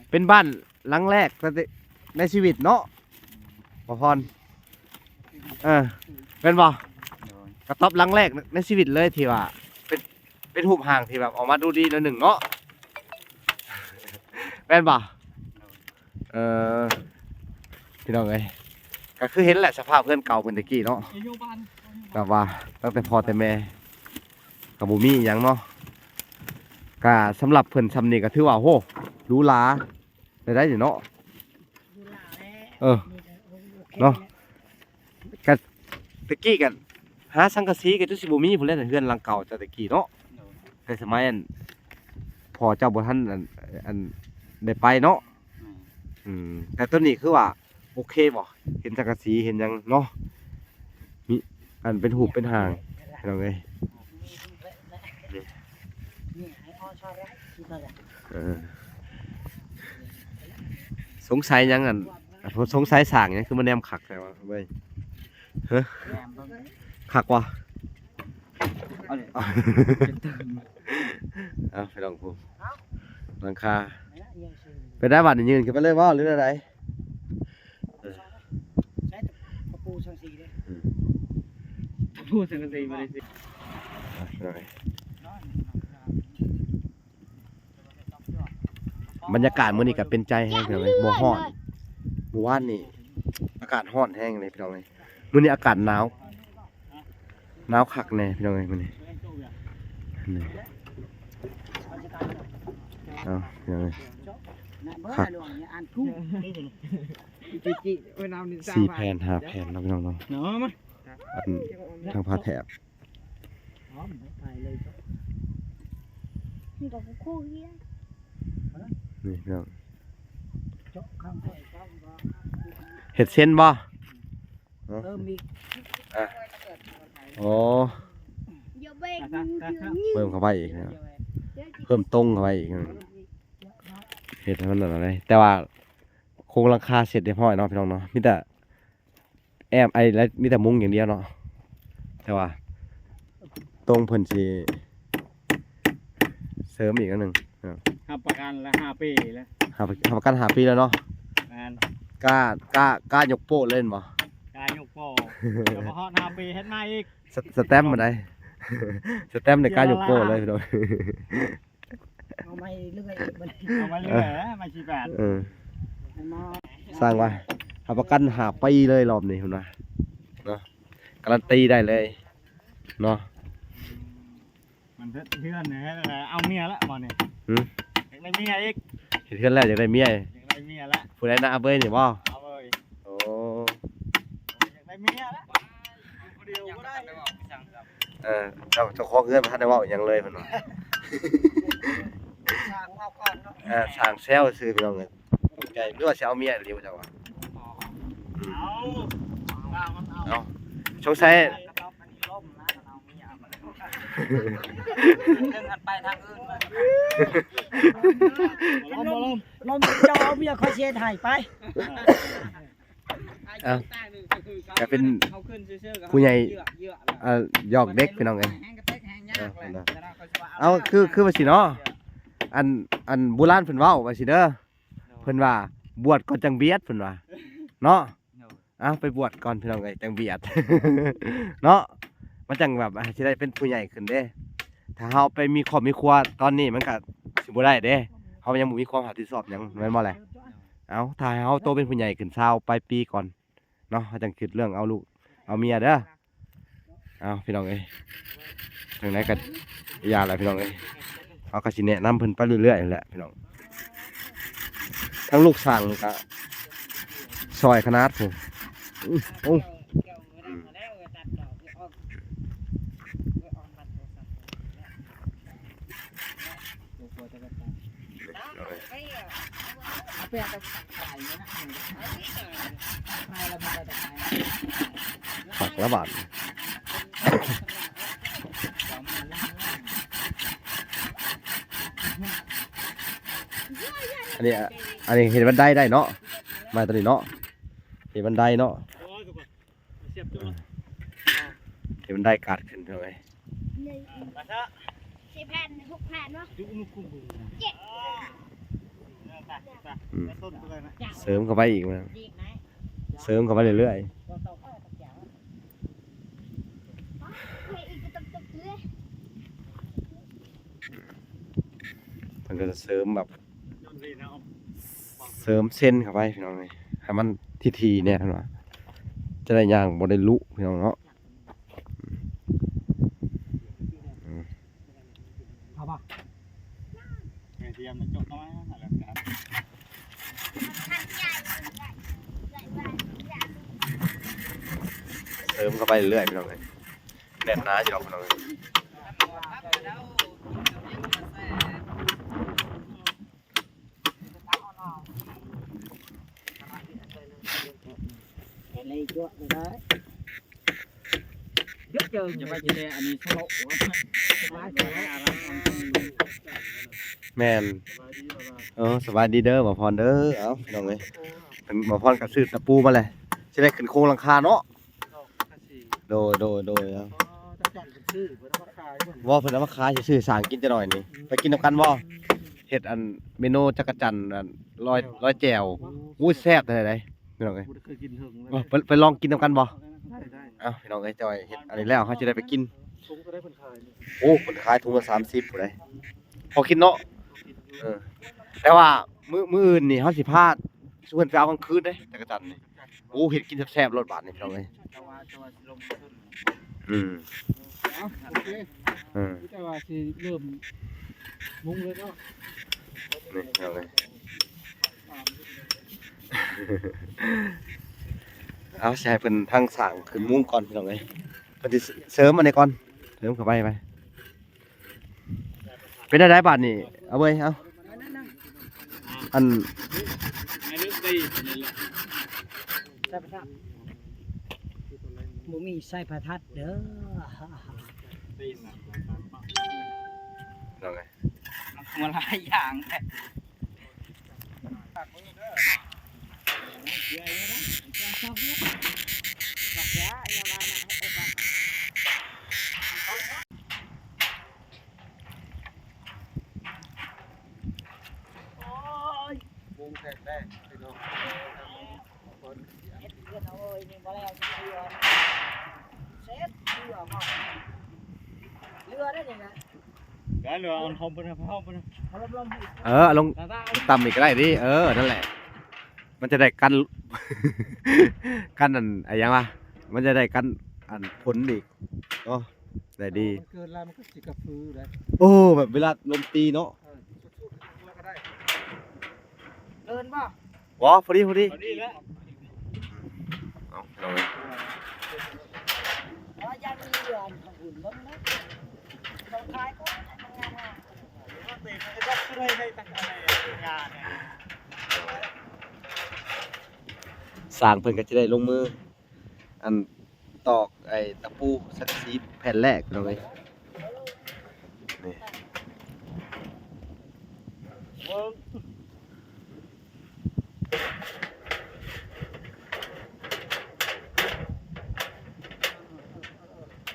ເປັນບ້ານຫຼັງແລກໃນຊີວິດເນາະ ບໍ່ພອນ. ເອີ ແມ່ນບໍ່? ກະຕອບຫຼັງແລກໃນຊີວິດເລີຍທີ່ວ່າເປັນ ເປັນຮູບຮ່າງທີ່ແບບອອກມາດູດີໜ້ອຍໜຶ່ງເນາະ. ມ່ນບໍ່? ເອີ ພີ່ນ້ອງເອີຍ ກໍຄືເຫັນແຫຼະ ສະພາບເຮືອນເກົ່າເພິ່ນແຕ່ກີ້ເນາະ ແບບວ່າຕັ້ງແຕ່ພໍ່ແຕ່ແມ່ກໍບໍ່ມີອີ່ຫຍັງເນາະ ກໍສຳລັບເພິ່ນຊ່ຳນີ້ກໍຖືວ່າ ໂຫ ຫຼູຫຼາໄດ້ໆເນາະ. ເອີ ເນາະ ກະແຕ່ກີ້ກະຫາສັງກະສີກະຈົນຊິບໍ່ມີພຸ້ນແຫຼະ ເຮືອນຫຼັງເກົ່າເຈົ້າແຕ່ກີ້ເນາະ ແຕ່ສະໄໝອັນພໍ່ເຈົ້າບໍ່ທັນອັນ ອັນໄດ້ໄປເນາະ. ອືມ ແຕ່ຕອນນີ້ຄືວ່າໂອເຄບໍ່ ເຫັນສັງກະສີເຫັນຫຍັງເນາະ ມີອັນເປັນຮູບເປັນຮ່າງ ພີ່ນ້ອງເອີຍ. ເອີ ສົງໄສຫຍັງ ອັນ ສົງໄສສ້າງຫຍັງຄືມາແນມຄັກແທ້ວະເວີຍ? ຮະ ຄັກວະ? ເອົາ ເອົາ ພີ່ນ້ອງຜູ້ ຫຼັງຄາ ເປັນໄດ້ບາດນີ້ ຍື່ນຂຶ້ນໄປເລີຍບໍ່ ຫຼືແນວໃດ? ໃຊ້ຕະປູສັງກະສີເດ້ ອືມ ຕະປູສັງກະສີບໍ່ໄດ້ຊື້ ອ່ະ ພີ່ນ້ອງເອີຍ ບັນຍາກາດມື້ນີ້ກໍເປັນໃຈແຮງ ພີ່ນ້ອງເອີຍ ບໍ່ຮ້ອນ. ມື້ວານນີ້ອາກາດຮ້ອນແຮງເລີຍ ພີ່ນ້ອງເອີຍ ມື້ນີ້ອາກາດໜາວ ໜາວຄັກແນ່ ພີ່ນ້ອງເອີຍ ມື້ນີ້ ນີ້ ເອົາ ພີ່ນ້ອງເອີຍ ຄັກ ສີ່ແຜ່ນ ຫ້າແຜ່ນເນາະ ພີ່ນ້ອງເນາະ ອັນທາງຜ້າແຖບ ນີ້ພີ່ນ້ອງ ເຮັດເຊັນບໍ່? ເອີ ມີ ອ່ະ ໂອ້ ເພີ່ມເຂົ້າໄປອີກນະ ເພີ່ມຕົງເຂົ້າໄປອີກນະ ເຮັດໃຫ້ມັນນັ້ນແຫຼະ ແຕ່ວ່າໂຄງຫຼັງຄາເສັດຮຽບຮ້ອຍເນາະ ພີ່ນ້ອງເນາະ ມີແຕ່ແອ້ມ ໄອ້ ແລະ ມີແຕ່ມຸງຢ່າງດຽວເນາະ ແຕ່ວ່າຕົງເພິ່ນຊິເສີມອີກອັນໜຶ່ງ ຮັບປະກັນລະຫ້າປີແລ້ວ ຮັບ ຮັບປະກັນຫ້າປີແລ້ວເນາະ ແມ່ນ ກ້າ ກ້າ ກ້າຍົກໂປ້ເລີຍແມ່ນບໍ່? ກ້າຍົກໂປ້ ແລ້ວບໍ່ຮອດຫ້າປີເຮັດໃໝ່ອີກ ສະ ສະແຕັມມາໄດ້ ສະແຕັມນີ້ກ້າຍົກໂປ້ເລີຍ ພີ່ນ້ອງ ເອົາໃໝ່ເລື້ອຍ ເອົາໃໝ່ເລື້ອຍ ເອີ ໃໝ່ສີ່ແປດ ເອີ ສ້າງວ່າຮັບປະກັນຫ້າປີເລີຍ ຮອບນີ້ເພິ່ນວ່າເນາະ ກາຣັນຕີໄດ້ເລີຍເນາະ. ມັນເຮັດເຮືອນນີ້ແລ້ວ ເອົາເມຍລະບໍ່ນີ້ ຫື ຢາກໄດ້ເມຍອີກ ເຮັດເຮືອນແລ້ວຢາກໄດ້ເມຍ ຢາກໄດ້ເມຍລະ ຜູ້ໃດນະ ອາເບີຍນີ້ບໍ່? ອາເບີຍ ໂອ້ ຢາກໄດ້ເມຍລະ ຢູ່ຜູ້ດຽວບໍ່ໄດ້ ເອີ ເຈົ້າ ເຈົ້າຂອງເຮືອນບໍ່ທັນໄດ້ເວົ້າຫຍັງເລີຍເພິ່ນວ່າ ສ້າງເວົ້າກ່ອນເນາະ ເອີ ສ້າງແຊວຊື່ ພີ່ນ້ອງເອີຍ ຕົກໃຈ ຫຼືວ່າຊິເອົາເມຍອີ່ຫຼີບໍ່ເຈົ້າວ່າ ເອົາ ເອົາ ສົງໄສ ເລື່ອງອັນໄປທາງອື່ນ ລົມ ລົມ ລົມ ເຈົ້າເອົາເມຍຂ້ອຍຊິເຮັດໃຫ້ ໄປ ເອົ້າ ກໍເປັນຜູ້ໃຫຍ່ ອ່າ ຢອກເດັກ ພີ່ນ້ອງເອີຍ ເອົ້າ ເອົາ ຄື ຄືວ່າຊີ້ເນາະ ອັນ ອັນບູຮານເພິ່ນເວົ້າວ່າຊີ້ເດີ ເພິ່ນວ່າບວດກ່ອນຈັ່ງບຽດ ເພິ່ນວ່າເນາະ ເອົາ ໄປບວດກ່ອນ ພີ່ນ້ອງເອີຍ ຈັ່ງບຽດເນາະ ມັນຈັ່ງແບບ ອ່າ ຊິໄດ້ເປັນຜູ້ໃຫຍ່ຂຶ້ນເດ້ ຖ້າເຮົາໄປມີຄອບມີຄົວຕອນນີ້ ມັນກະຊິບໍ່ໄດ້ເດ້ ເຮົາຍັງບໍ່ມີຄວາມຮັບຜິດຊອບຫຍັງ ແມ່ນບໍ່ແຫຼະ? ເອົາ ຖ້າໃຫ້ເຮົາໂຕເປັນຜູ້ໃຫຍ່ຂຶ້ນຊາວປາຍປີກ່ອນເນາະ ເຮົາຈັ່ງຄິດເລື່ອງເອົາລູກເອົາເມຍເດີ. ເອົາ ພີ່ນ້ອງເອີຍ ຈັ່ງໃດກໍຢ່າແຫຼະ ພີ່ນ້ອງເອີຍ ເຮົາກໍຊິແນະນຳເພິ່ນໄປເລື້ອຍໆຫັ້ນແຫຼະ ພີ່ນ້ອງ ທັງລູກຊ່າງນີ້ກໍຊ່ອຍຂະໜາດພຸ້ນ ໂອ້ ອືມ ຄັກລະບາດ ອັນນີ້ ອັນນີ້ເຮັດບັນໄດໄດ້ເນາະ ມາຕົວນີ້ເນາະ ເຮັດບັນໄດເນາະ. ເອີ ເຮັດບັນໄດກາດຂຶ້ນເດີ ສີ່ແຜ່ນ ຫົກແຜ່ນເນາະ ເຈັດ ອືມ ເສີມເຂົ້າໄປອີກ ເສີມເຂົ້າໄປເລື້ອຍໆ ມັນກໍຈະເສີມແບບ ເສີມເສັ້ນເຂົ້າໄປພີ່ນ້ອງເອີຍ ໃຫ້ມັນຖີ່ໆແດ່ ເພິ່ນວ່າ ຈະໄດ້ຍ່າງບໍ່ໄດ້ລຸພີ່ນ້ອງເນາະ. ເອົາບໍ່? ກະທຽມຈະເຈາະນ້ອຍຫັ້ນແຫຼະ ເສີມເຂົ້າໄປເລື້ອຍໆ ພີ່ນ້ອງເອີຍ ແໜ້ນໜາຢູ່ດອກພີ່ນ້ອງເອີຍ. ແມ່ນ ເອີ ສະບາຍດີເດີບ່າວພອນເດີ. ເອົ້າ ພີ່ນ້ອງເອີຍ ເພິ່ນ ບ່າວພອນກະຊື້ຕະປູມາແລ້ວ ຊິໄດ້ຂຶ້ນໂຄງຫຼັງຄາເນາະ. ໂດຍ ໂດຍ ໂດຍ ເອົາ ອໍ ເຈົ້າຈ້ອງເພິ່ນຊື້ ເພິ່ນເອົາມາຂາຍ ບໍ່ ເພິ່ນເອົາມາຂາຍຊື່ໆ ສ້າງກິນຈັກໜ້ອຍນີ້ ອືມ ໄປກິນນຳກັນບໍ່? ເຮັດອັນເມນູຈັກກະຈັນ ອັນ ລອຍ ລອຍແຈ່ວ. ໂອ້ ໂອ້ຍ ແຊບແທ້ໃດ໋ ພີ່ນ້ອງເອີຍ ບໍ່ໄດ້ເຄີຍກິນເຖິງເລີຍ. ເອີ ໄປ ໄປລອງກິນນຳກັນບໍ່? ໄດ້ ໄດ້ ເອົ້າ ພີ່ນ້ອງເອີຍ ຈອຍເຮັດອັນນີ້ແລ້ວ ເຮົາຊິໄດ້ໄປກິນ. ຖົງເທົ່າໃດເພິ່ນຂາຍນີ້? ໂອ້ ເພິ່ນຂາຍຖົງລະສາມສິບພຸ້ນໃດ໋ ພໍກິນເນາະ. ເອີ ແຕ່ວ່າມື້ ມື້ອື່ນນີ້ເຮົາຊິພາ ຊວນໄປເອົາກາງຄືນເດ້ ຈັກກະຈັນນີ້. ໂອ້ ເຮັດກິນແຊບໆໂລດບາດນີ້ ພີ່ນ້ອງເອີຍ. ອືມ ເອົ້າ ໂອເຄ ເອີ ມີແຕ່ວ່າຊິເລີ່ມມຸງເລີຍເນາະ ນີ້ ພີ່ນ້ອງເອີຍ. ເອົາ ຊິໃຫ້ເພິ່ນທາງສ້າງຂຶ້ນມຸງກ່ອນ ພີ່ນ້ອງເອີຍ ເພິ່ນຊິເສີມອັນນີ້ກ່ອນ ເສີມເຂົ້າໄປ ໄປ. ເປັນແນວໃດບາດນີ້ ເອົາເວີຍ ເອົາ ອັນ ສາຍປະທັດ ບໍ່ມີສາຍປະທັດເດີ ວ່າໄງ ມັນມາຫຼາຍຢ່າງແທ້. ໂອ້ຍ ມຸງແຕກແລ້ວພີ່ນ້ອງ ເຮັດເຮືອນເອົາເອີຍ ນີ້ບໍ່ແລ້ວຈັກເທື່ອ ເຊັດເຫຼືອບໍ່ ເຫຼືອໄດ້ນີ້ນະ ໄດ້ເຫຼືອ ເອົາລົງ ເອີ ເອົາລົງຕ່ຳອີກກະໄດ້ເດ້ ເອີ ນັ້ນແຫຼະ ມັນຈະໄດ້ກັນ ກັນອັນ ອາຫຍັງວະ ມັນຈະໄດ້ກັນອັນຝົນອີກ ໂອ້ ໄດ້ດີ ເກີນແລ້ວມັນກໍຊິກະຟືໄດ໋ ໂອ້ ແບບເວລາລົມຕີເນາະ ເອີ ສຸດໆ ເກີນບໍ່? ບໍ່ ພໍດີ ພໍດີ ພໍດີແລ້ວ ເອົາ ເອົາເລີຍ ຊ່າງເພິ່ນກໍຈະໄດ້ລົງມື ອັນຕອກໄອ້ຕະປູສັງກະສີແຜ່ນແລກ ພີ່ນ້ອງເອີຍ ນີ້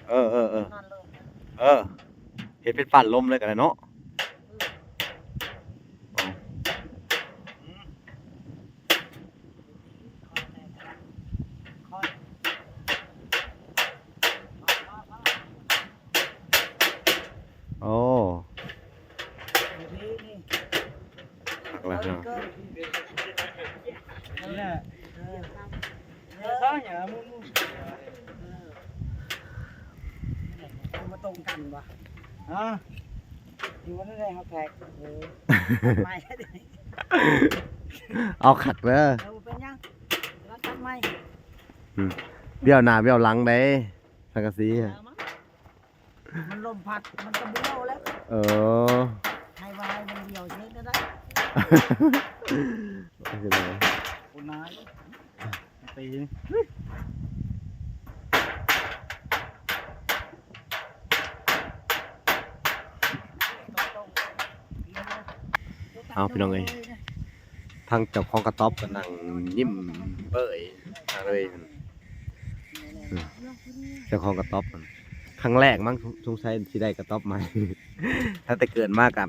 ເອີ ເອີ ເອີ ເອີ ເຮັດເປັນປ້ານລົມເລີຍກໍໄດ້ເນາະ. ໂອ້ ຄັກແລ້ວເນາະ ມາຕົງກັນບໍ່? ຮະ? ຢູ່ບໍ່ໄດ້ເຮົາແທກ ເອີ ເອົາຄັກເດີ ເອີ ບໍ່ເປັນຫຍັງ ລັກກັນໃໝ່ ອືມ ບ້ຽວໜ້າບ້ຽວຫຼັງເດ້ ສັງກະສີ ມັນລົມພັດ ມັນກໍບໍ່ເອົາແລ້ວ ເອີ ໃຫ້ວ່າໃຫ້ມັນດຽວຊິເຮັດແນວໃດ ໂອ້ຍ ໂອ້ຍ ນາຍ ເອົາ ພີ່ນ້ອງເອີຍ ທາງເຈົ້າຂອງກະຕ໊ອບກໍນັ່ງຍິ້ມເບີຍມາເລີຍ ເຈົ້າຂອງກະຕ໊ອບ ຄັ້ງແລກມັ້ງ ສົງໄສຊິໄດ້ກະຕ໊ອບໃໝ່ ຕັ້ງແຕ່ເກີດມາກໍ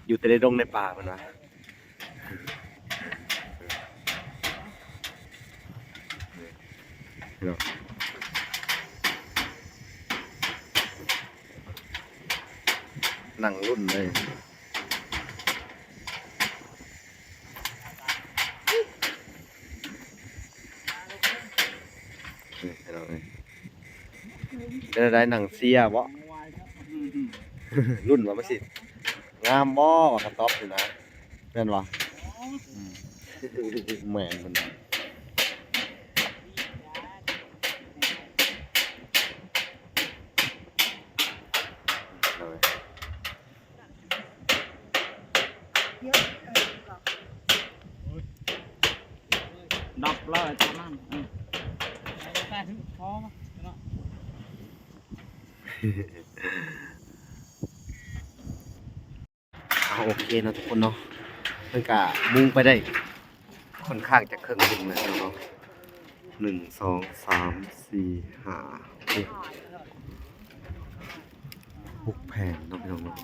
ຢູ່ແຕ່ໃນດົງໃນປ່າ ເພິ່ນວ່າ. ນັ່ງລຸ້ນເລີຍ. ເປັນແນວໃດ ໜັງເຊຍບໍ່? ລຸ້ນວ່າມັນຊິງາມບໍ່ວ່າກະຕອບນີ້ນະ ແມ່ນບໍ່? ອືມ ແມ່ນເພິ່ນວ່າ ດັບແລ້ວໄອ້ຕົວນັ້ນ ເອີ ແຕ່ຖືກພໍເນາະ ເອົາ ໂອເຄເນາະທຸກຄົນເນາະ ເພິ່ນກະມຸງໄປໄດ້ຄ່ອນຂ້າງຈະເຄິ່ງໜຶ່ງແລ້ວເນາະ ໜຶ່ງ ສອງ ສາມ ສີ່ ຫ້າ ຫົກ ຫົກແຜ່ນເນາະພີ່ນ້ອງເນາະ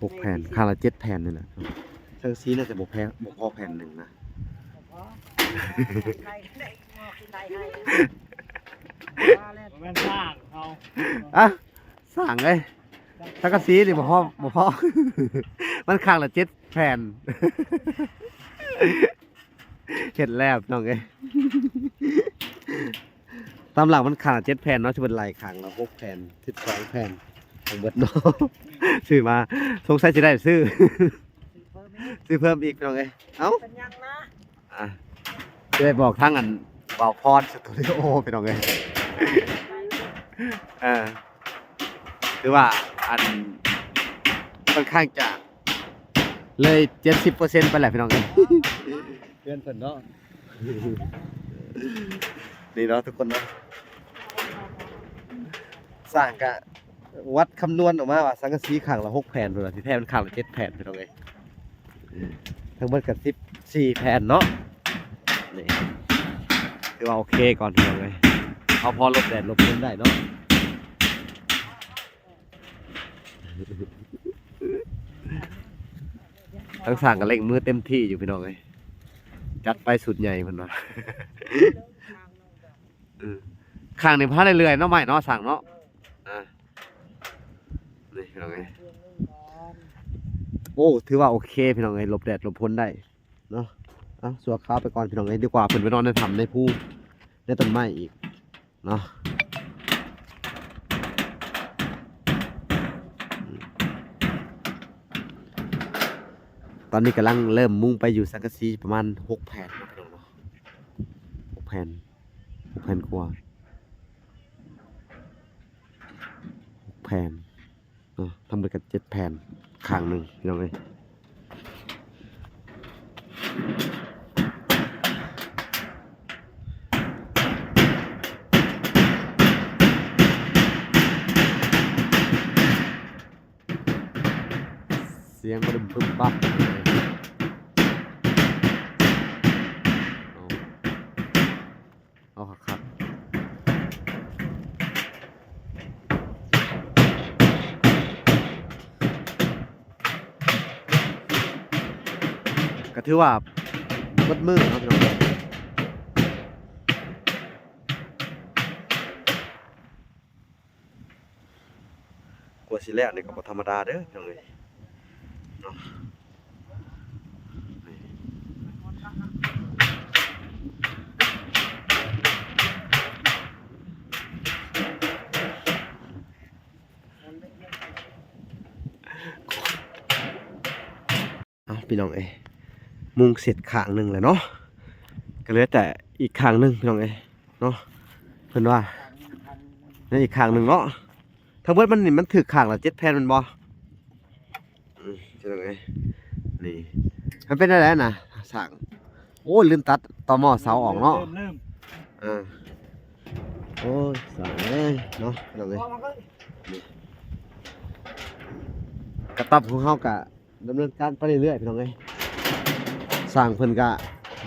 ຫົກແຜ່ນ ຂ້າງລະເຈັດແຜ່ນນີ້ແຫຼະ ສັງກະສີໜ້າຈະບໍ່ແພ ບໍ່ພໍແຜ່ນໜຶ່ງນະ ແມ່ນສ້າງເຮົາ ອະ ສ້າງເອີຍ ສັງກະສີນີ້ບໍ່ພໍ ບໍ່ພໍ ມັນຂ້າງລະເຈັດແຜ່ນ ເຮັດແລ້ວພີ່ນ້ອງເອີຍ ຕາມຫຼັກມັນຂ້າງລະເຈັດແຜ່ນເນາະ ຊິເບິດໄລ່ຂ້າງລະຫົກແຜ່ນ ສິບສອງແຜ່ນ ທັງເບິດເນາະ ຊື້ມາ ສົງໄສຊິໄດ້ຊື້ ຊື້ເພີ່ມອີກພີ່ນ້ອງເອີຍ ເອົ້າ ເປັນຫຍັງນະ ອ່ະ ຊິໄດ້ບອກທາງອັນ ບ່າວພອນສະຕູດິໂອພີ່ນ້ອງເອີຍ ເອີ ຖືວ່າອັນ ຄ່ອນຂ້າງຈະເລີຍເຈັດສິບເປີເຊັນໄປແລ້ວພີ່ນ້ອງເອີຍ ເຮືອນເພິ່ນເນາະ ນີ້ເນາະທຸກຄົນເນາະ ສ້າງກະວັດຄຳນວນອອກມາວ່າສັງກະສີຂ້າງລະຫົກແຜ່ນ ເພິ່ນວ່າທີ່ແທ້ມັນຂ້າງລະເຈັດແຜ່ນພີ່ນ້ອງເອີຍ ທັງເບິດກະສິບສີ່ແຜ່ນເນາະ ນີ້ ຖືວ່າໂອເຄກ່ອນພີ່ນ້ອງເອີຍ ເອົາພໍຫຼົບແດດຫຼົບຝົນໄດ້ເນາະ ທາງຊ່າງກະເລັ່ງມືເຕັມທີ່ຢູ່ພີ່ນ້ອງເອີຍ ຈັດໄປຊຸດໃຫຍ່ເພິ່ນວ່າ ເອີ ຂ້າງນີ້ພາໄດ້ເລື່ອຍເນາະ ໄມ້ເນາະ ຊ່າງເນາະ ອ່າ ນີ້ພີ່ນ້ອງເອີຍ ໂອ້ ຖືວ່າໂອເຄພີ່ນ້ອງເອີຍ ຫຼົບແດດຫຼົບຝົນໄດ້ເນາະ ເອົາ ຊົ່ວຄາວໄປກ່ອນພີ່ນ້ອງເອີຍ ດີກວ່າເພິ່ນໄປນອນໃນຖ້ຳໃນພູໃນຕົ້ນໄມ້ອີກເນາະ ຕອນນີ້ກຳລັງເລີ່ມມຸງໄປຢູ່ສັງກະສີປະມານຫົກແຜ່ນເນາະ ຫົກແຜ່ນ ຫົກແຜ່ນກວ່າ ຫົກແຜ່ນເນາະ ທັງເບິດກະເຈັດແຜ່ນ ຂ້າງໜຶ່ງພີ່ນ້ອງເອີຍ ສຽງບໍ່ໄດ້ບຶບບັບ ເອົາ ເອົາຄັກໆ ກະຖືວ່າໝົດມື້ເນາະພີ່ນ້ອງ ກວ່າຊິແລ້ວນີ້ກະບໍ່ທຳມະດາເດີພີ່ນ້ອງເອີຍເນາະ ເອົາ ພີ່ນ້ອງເອີຍ ມຸງເສັດຂ້າງໜຶ່ງແລ້ວເນາະ ກະເຫຼືອແຕ່ອີກຂ້າງໜຶ່ງພີ່ນ້ອງເອີຍເນາະ ເພິ່ນວ່າ ໃນອີກຂ້າງໜຶ່ງເນາະ ທັງເບິດມັນນີ້ມັນຖືກຂ້າງລະເຈັດແຜ່ນແມ່ນບໍ່? ອືມ ພີ່ນ້ອງເອີຍ ນີ້ ມັນເປັນແນວໃດນະ ຊ່າງ? ໂອ້ຍ ລືມຕັດຕໍໝໍ້ເສົາອອກເນາະ ເລີ່ມ ເລີ່ມ ເອີ ໂອ້ຍ ຊ່າງເອີຍເນາະ ພີ່ນ້ອງເອີຍ ນີ້ ກະຕັບຂອງເຮົາກະ ດຳເນີນການໄປເລື້ອຍໆ ພີ່ນ້ອງເອີຍ ຊ່າງເພິ່ນກະ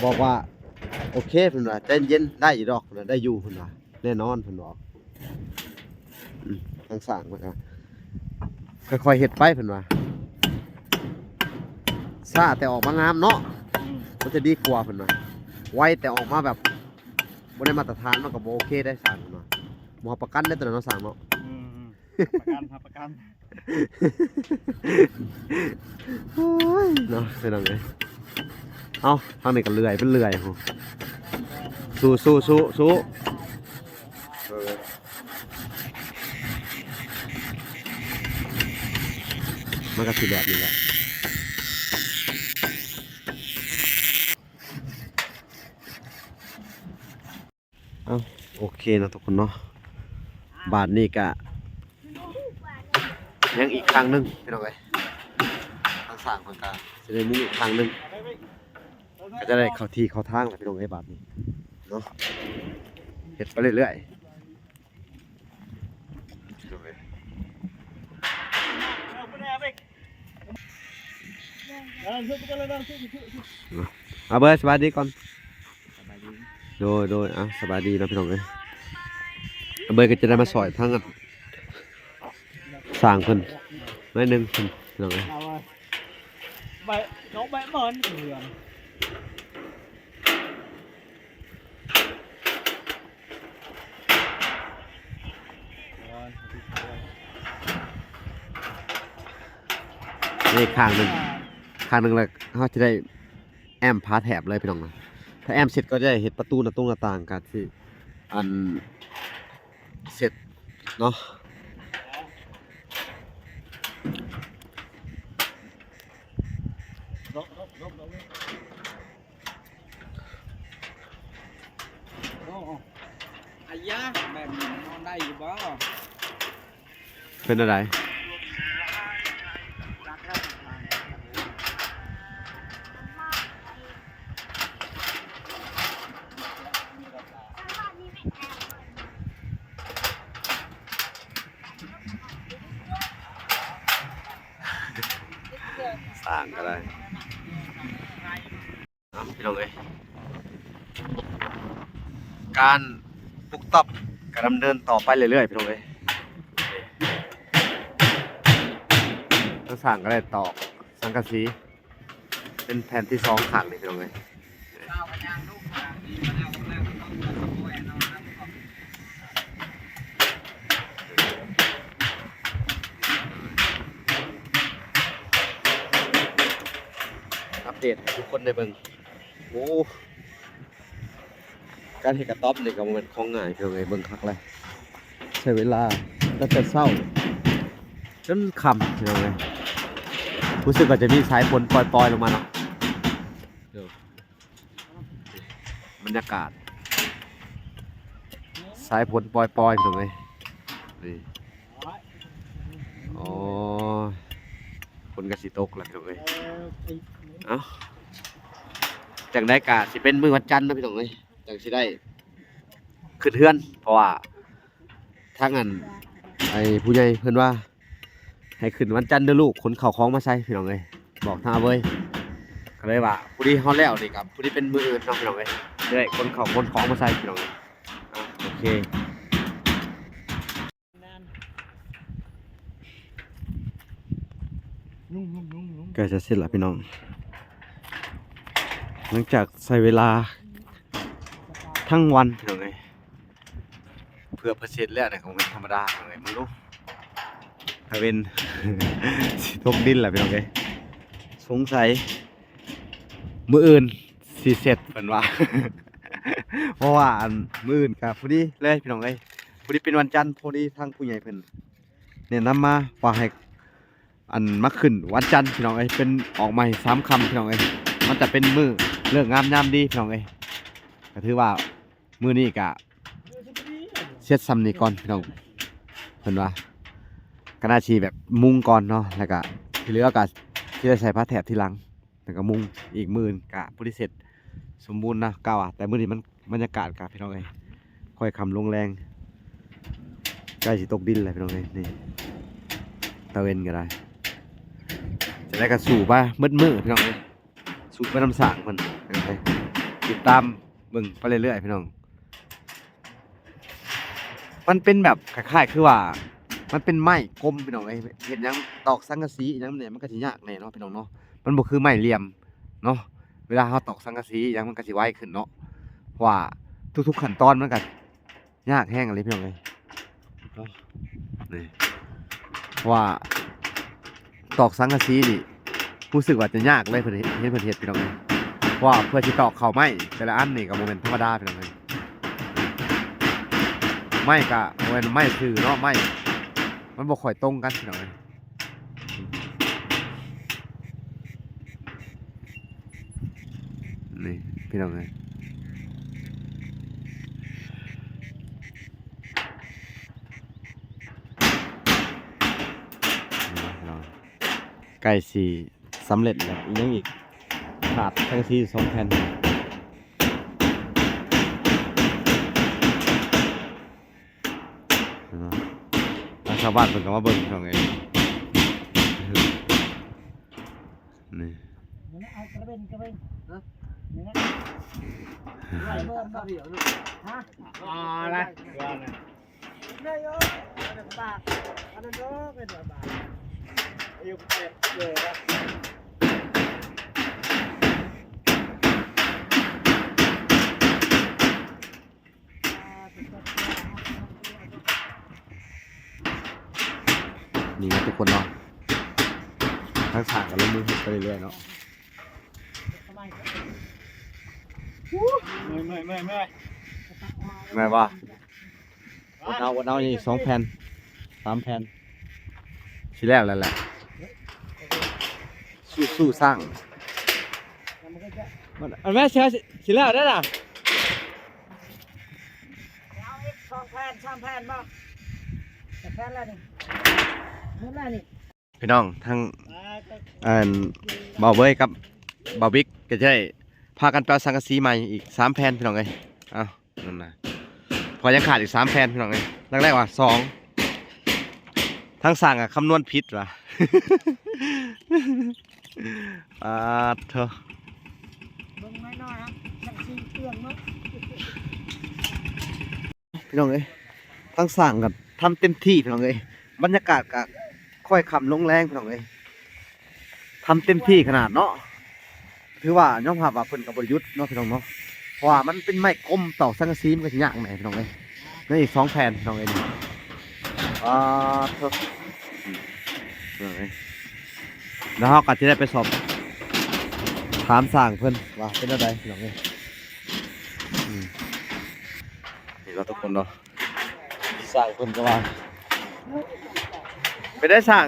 ບອກວ່າ ໂອເຄ ເພິ່ນວ່າ ໃຈເຢັນ ໄດ້ຢູ່ດອກ ເພິ່ນວ່າ ໄດ້ຢູ່ ເພິ່ນວ່າ ແນ່ນອນ ເພິ່ນວ່າ ອືມ ທາງຊ່າງເພິ່ນກະ ຄ່ອຍໆເຮັດໄປ ເພິ່ນວ່າ ຊ້າແຕ່ອອກມາງາມເນາະ ອືມ ມັນຈະດີກວ່າ ເພິ່ນວ່າ ໄວແຕ່ອອກມາແບບ ບໍ່ໄດ້ມາດຕະຖານ ມັນກະບໍ່ໂອເຄໄດ໋ ຊ່າງ ເພິ່ນວ່າ ບໍ່ຮັບປະກັນໄດ໋ ໂຕນັ້ນເນາະ ຊ່າງເນາະ ອືມ ຮັບປະກັນ ຮັບປະກັນ ໂອ້ຍເນາະ ພີ່ນ້ອງເອີຍ ເອົ້າ ທາງນີ້ກະເລື່ອຍ ເປັນເລື່ອຍ ສູ້ ສູ້ ສູ້ ສູ້. ກໍຊິແບບນີ້ແຫຼະ. ເອົ້າ ໂອເຄເນາະທຸກຄົນເນາະ, ບາດນີ້ກະຍັງອີກຄັ້ງໜຶ່ງພີ່ນ້ອງເອີຍ, ທາງຊ່າງເພິ່ນກະຊິໄດ້ມຸງອີກຄັ້ງໜຶ່ງ ກໍຈະໄດ້ເຂົ້າທີ່ເຂົ້າທາງແລ້ວພີ່ນ້ອງເອີຍ ບາດນີ້ເນາະ, ເຮັດໄປເລື້ອຍໆ. ອາເບີຍ ສະບາຍດີກ່ອນ. ສະບາຍດີ. ໂດຍ ໂດຍ ເອົາ ສະບາຍດີເນາະພີ່ນ້ອງເອີຍ. ອາເບີຍກໍຈະໄດ້ມາຊ່ອຍທາງ ຊ່າງເພິ່ນໜ້ອຍໜຶ່ງພີ່ນ້ອງເອີຍ. ເອົາໄວ້ ເອົາໄວ້ໝອນເຮືອນ. ນີ້ຂ້າງໜຶ່ງ ຂ້າງໜຶ່ງແລ້ວ ເຮົາຈະໄດ້ແອ້ມຝາແຖບເລີຍພີ່ນ້ອງ. ຖ້າແອ້ມເສັດກໍຈະໄດ້ເຮັດປະຕູໜ້າຕົງໜ້າຕ່າງ ກະຊິ ອັນ ເສັດເນາະ. ອາຍາ ແບບນີ້ມັນນອນໄດ້ຢູ່ບໍ່? ເປັນແນວໃດ? ສ້າງກໍໄດ້. ເອົາ ພີ່ນ້ອງເອີຍ ການປຸກຕອບກໍດຳເນີນຕໍ່ໄປເລື້ອຍໆ ພີ່ນ້ອງເອີຍ. ທາງຊ່າງກໍໄດ້ຕອກສັງກະສີເປັນແຜ່ນທີສອງຂ້າງນີ້ ພີ່ນ້ອງເອີຍ. ອັບເດດໃຫ້ທຸກຄົນໄດ້ເບິ່ງ. ໂອ້ ການເຮັດກະຕ໊ອບນີ້ກໍບໍ່ແມ່ນຂອງງ່າຍ ພີ່ນ້ອງເອີຍ. ເບິ່ງຄັກແຫຼະ ໃຊ້ເວລາຕັ້ງແຕ່ເຊົ້າຈົນຄ່ຳ ພີ່ນ້ອງເອີຍ. ຮູ້ສຶກວ່າຈະມີສາຍຝົນປ່ອຍໆລົງມາເນາະ. ບັນຍາກາດສາຍຝົນປ່ອຍໆ ພີ່ນ້ອງເອີຍ. ນີ້ ໂອ້ ຝົນກໍຊິຕົກແລ້ວ ພີ່ນ້ອງເອີຍ. ເອົ້າ ຈັ່ງໃດກໍຊິເປັນມື້ວັນຈັນເນາະ ພີ່ນ້ອງເອີຍ, ຈັ່ງຊິໄດ້ຂຶ້ນເຮືອນ ເພາະວ່າ ທາງອັນ ໄອ້ຜູ້ໃຫຍ່ເພິ່ນວ່າ ໃຫ້ຂຶ້ນວັນຈັນເດີລູກ, ຂົນເຂົ້າຂອງມາໃສ່ ພີ່ນ້ອງເອີຍ, ບອກທາງອາເວີຍ. ກໍເລີຍວ່າ ພໍດີເຮົາແລ້ວນີ້ກໍພໍດີເປັນມື້ອື່ນເນາະ ພີ່ນ້ອງເອີຍ, ຈະໄດ້ຂົນເຂົ້າຂົນຂອງມາໃສ່ ພີ່ນ້ອງເອີຍ. ອ່ະ ໂອເຄ. ໃກ້ຈະເສັດລະ ພີ່ນ້ອງ, ຫຼັງຈາກໃຊ້ເວລາທັງວັນ ພີ່ນ້ອງເອີຍ. ເພື່ອເພິ່ນເສັດແລ້ວນະ ກໍບໍ່ແມ່ນທຳມະດາເລີຍ. ເບິ່ງດູ ຕາເວັນຊິຕົກດິນແລ້ວ ພີ່ນ້ອງເອີຍ. ສົງໄສມື້ອື່ນຊິເສັດ ເພິ່ນວ່າ, ເພາະວ່າອັນມື້ອື່ນກໍພໍດີເລີຍ ພີ່ນ້ອງເອີຍ, ພໍດີເປັນວັນຈັນ, ພໍດີທາງຜູ້ໃຫຍ່ເພິ່ນແນະນຳມາວ່າໃຫ້ ອັນມາຂຶ້ນວັນຈັນ ພີ່ນ້ອງເອີຍ, ເປັນອອກໃໝ່ສາມຄ່ຳ ພີ່ນ້ອງເອີຍ, ມັນຈະເປັນມື້ເລີກງາມຍາມດີ ພີ່ນ້ອງເອີຍ. ກໍຖືວ່າມື້ນີ້ກະເສັດສ່ຳນີ້ກ່ອນ ພີ່ນ້ອງ, ເພິ່ນວ່າກໍໜ້າຊິແບບມຸງກ່ອນເນາະ, ແລ້ວກະທີ່ເຫຼືອກະຊິໄດ້ໃສ່ຝາແຖບທີຫຼັງ, ແລ້ວກະມຸງອີກມື້ກະບໍ່ໄດ້ເສັດສົມບູນນະ ກະວ່າ. ແຕ່ມື້ນີ້ມັນ ບັນຍາກາດກະ ພີ່ນ້ອງເອີຍ ຄ່ອຍຄ່ຳລົງແລງ, ໃກ້ຊິຕົກດິນແລ້ວ ພີ່ນ້ອງເອີຍ. ນີ້ຕາເວັນກໍໄດ້, ຈັ່ງໃດກໍສູ້ໄປໝົດມື້ ພີ່ນ້ອງເອີຍ, ສູ້ໄປນຳສ້າງເພິ່ນ ຕິດຕາມເບິ່ງໄປເລື້ອຍໆ ພີ່ນ້ອງ. ມັນເປັນແບບຄ້າຍໆຄືວ່າມັນເປັນໄມ້ກົມ ພີ່ນ້ອງເອີຍ, ເຮັດຫຍັງ ຕອກສັງກະສີຫຍັງແດ່ ມັນກໍຊິຍາກແດ່ເນາະ ພີ່ນ້ອງເນາະ, ມັນບໍ່ຄືໄມ້ຫຼ່ຽມເນາະ. ເວລາເຮົາຕອກສັງກະສີຫຍັງ ມັນກໍຊິໄວຂຶ້ນເນາະ, ເພາະວ່າທຸກໆຂັ້ນຕອນມັນກໍ ຍາກແຮງອີ່ຫຼີ ພີ່ນ້ອງເອີຍ ເນາະ. ນີ້ ເພາະວ່າຕອກສັງກະສີນີ້ ຮູ້ສຶກວ່າຈະຍາກເລີຍ ເພິ່ນເຮັດ ເຫັນເພິ່ນເຮັດ ພີ່ນ້ອງເອີຍ, ເພາະວ່າເພື່ອຊິຕອກເຂົ້າໄມ້ແຕ່ລະອັນນີ້ກໍບໍ່ແມ່ນທຳມະດາ ພີ່ນ້ອງເອີຍ. ໄມ້ກໍບໍ່ແມ່ນໄມ້ຊື່ເນາະ, ໄມ້ມັນບໍ່ຄ່ອຍຕົງກັນ ພີ່ນ້ອງເອີຍ. ນີ້ພີ່ນ້ອງເອີຍ ໃກ້ຊິສຳເລັດແລ້ວ ອີກຫຍັງອີກ ຂາດສັງກະສີສອງແຜ່ນ. ທາງຊາວບ້ານເພິ່ນກໍມາເບິ່ງ ພີ່ນ້ອງເອີຍ ນີ້ ນີ້ນະທຸກຄົນເນາະ ທາງຊ່າງກໍລົງມືເຮັດໄປເລື້ອຍໆເນາະ ເມື່ອຍໆໆໆ ແມ່ນບໍ່? ອົດເອົາ ອົດເອົາ ນີ້ສອງແຜ່ນ ສາມແຜ່ນ ຊິແລ້ວແລ້ວແຫຼະ ສູ້ໆ ຊ່າງ ມັນ ອັນແມ່ນຊິ ຊິແລ້ວໄດ້ລະ ເອົາອີກສອງແຜ່ນ ສາມແຜ່ນບໍ່? ຈັກແຜ່ນລະນີ້ ໝົດລະນີ້. ພີ່ນ້ອງ ທັງ ອັນ ບ່າວເວີຍກັບບ່າວບິກກໍຈະໄດ້ພາກັນໄປເອົາສັງກະສີໃໝ່ອີກສາມແຜ່ນ ພີ່ນ້ອງເອີຍ ເອົ້າ ນັ້ນນະ ເພາະຍັງຂາດອີກສາມແຜ່ນ ພີ່ນ້ອງເອີຍ ຫຼັກແລກວ່າສອງ ທາງຊ່າງອະຄຳນວນຜິດວ່າ ອາດໂທ ເບິ່ງໜ້ອຍໆ ສັງກະສີເປືອງເນາະ. ພີ່ນ້ອງເອີຍ ທາງຊ່າງກໍທຳເຕັມທີ່ ພີ່ນ້ອງເອີຍ ບັນຍາກາດກໍຄ່ອຍຄ່ຳລົງແລງ ພີ່ນ້ອງເອີຍ ທຳເຕັມທີ່ຂະໜາດເນາະ ຖືວ່າຍອມຮັບວ່າເພິ່ນກໍບໍ່ໄດ້ຢຸດເນາະ ພີ່ນ້ອງເນາະ ເພາະວ່າມັນເປັນໄມ້ກົມ ຕອກສັງກະສີມັນກໍຊິຍາກແດ່ ພີ່ນ້ອງເອີຍ ຍັງອີກສອງແຜ່ນ ພີ່ນ້ອງເອີຍ ອາດໂທ ພີ່ນ້ອງເອີຍ ແລ້ວເຮົາກໍຈະໄດ້ໄປສອບຖາມຊ່າງເພິ່ນວ່າເປັນແນວໃດ ພີ່ນ້ອງເອີຍ ອືມ ນີ້ເນາະທຸກຄົນເນາະ ຊ່າງເພິ່ນກໍວ່າ ເປັນໄດຊ່າງ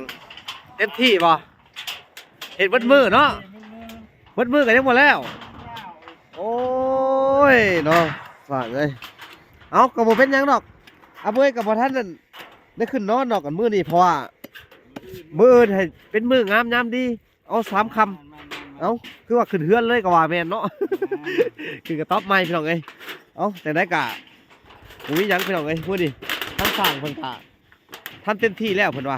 ເຕັມທີ່ບໍ່? ເຮັດເບິດມື້ເນາະ ເບິດມື້ກໍຍັງບໍ່ແລ້ວ ໂອ້ຍເນາະ ຊ່າງເອີຍ ເອົ້າ ກໍບໍ່ເປັນຫຍັງດອກ ອາເບີຍກໍບໍ່ທັນນັ້ນ ໄດ້ຂຶ້ນນອນເນາະ ກັນມື້ນີ້ ເພາະວ່າມື້ອື່ນໃຫ້ເປັນມື້ງາມຍາມດີ ເອົາ ສາມຄ່ຳ ແມ່ນໆໆ ເອົ້າ ຄືວ່າຂຶ້ນເຮືອນເລີຍກໍວ່າແມ່ນເນາະ ແມ່ນ ຂຶ້ນກະຕ໊ອບໃໝ່ ພີ່ນ້ອງເອີຍ ເອົ້າ ຈັ່ງໃດກະບໍ່ມີຫຍັງ ພີ່ນ້ອງເອີຍ ມື້ນີ້ທາງຊ່າງເພິ່ນກະທຳເຕັມທີ່ແລ້ວ ເພິ່ນວ່າ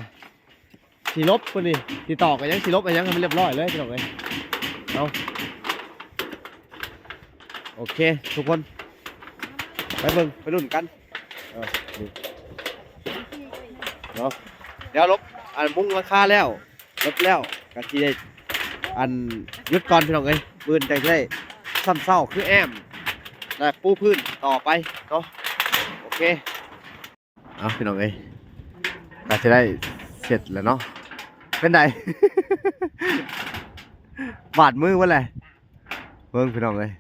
ຊິລົບ ເພິ່ນນີ້ຊິຕອກຫຍັງ ຊິລົບຫຍັງໃຫ້ມັນລຽບຮ້ອຍເລີຍ ພີ່ນ້ອງເອີຍ ເອົ້າ ໂອເຄທຸກຄົນ ໄປເບິ່ງໄປລຸ້ນກັນ ເອີ ນີ້ເນາະ ດຽວລົບ ອັນ ມຸງຫຼັງຄາແລ້ວ ລົບແລ້ວກໍຊິໄດ້ ອັນ ຢຸດກ່ອນ ພີ່ນ້ອງເອີຍ ມື້ອື່ນຈັ່ງຊິໄດ້ຊ່ຳເຊົ້າຄືແອ້ມ ແລະ ປູພື້ນຕໍ່ໄປເນາະ ໂອເຄ ເອົາ ພີ່ນ້ອງເອີຍ ກໍຊິໄດ້ເສັດແລ້ວເນາະ ເປັນໃດ ບາດມືເບິດແຫຼະ ເບິ່ງ ພີ່ນ້ອງເອີຍ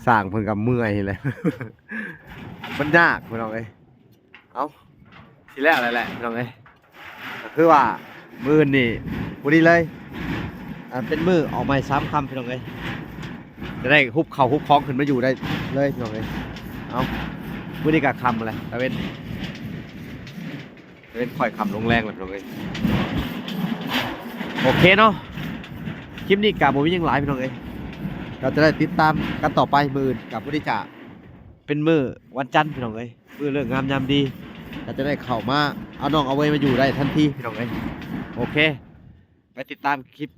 ຊ່າງເພິ່ນກໍເມື່ອຍແຫຼະ ມັນຍາກ ພີ່ນ້ອງເອີຍ ເອົ້າ ຊິແລ້ວແລ້ວແຫຼະ ພີ່ນ້ອງເອີຍ ກໍຄືວ່າມື້ອື່ນນີ້ພໍດີເລີຍ ອ່າ ເປັນມື້ອອກໃໝ່ສາມຄ່ຳ ພີ່ນ້ອງເອີຍ ຈະໄດ້ຮຸບເຂົ້າຮຸບຂອງຂຶ້ນມາຢູ່ໄດ້ເລີຍ ພີ່ນ້ອງເອີຍ ເອົ້າ ມື້ນີ້ກໍຄ່ຳແລ້ວ ຕາເວັນ ເປັນຂ້ອຍຄ່ຳລົງແລງແລ້ວ ພີ່ນ້ອງເອີຍ ໂອເຄເນາະ ຄລິບນີ້ກະບໍ່ມີຫຍັງຫຼາຍ ພີ່ນ້ອງເອີຍ ກໍຈະໄດ້ຕິດຕາມກັນຕໍ່ໄປ ມື້ອື່ນກະພໍດີຈະເປັນມື້ວັນຈັນ ພີ່ນ້ອງເອີຍ ມື້ເລີກງາມຍາມດີ ກໍຈະໄດ້ເຂົ້າມາເອົານ້ອງອາເວີຍມາຢູ່ໄດ້ທັນທີ ພີ່ນ້ອງເອີຍ ໂອເຄ ໄປຕິດຕາມຄລິບ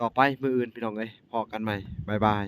ຕໍ່ໄປມື້ອື່ນ ພີ່ນ້ອງເອີຍ ພໍ້ກັນໃໝ່ ບາຍບາຍ.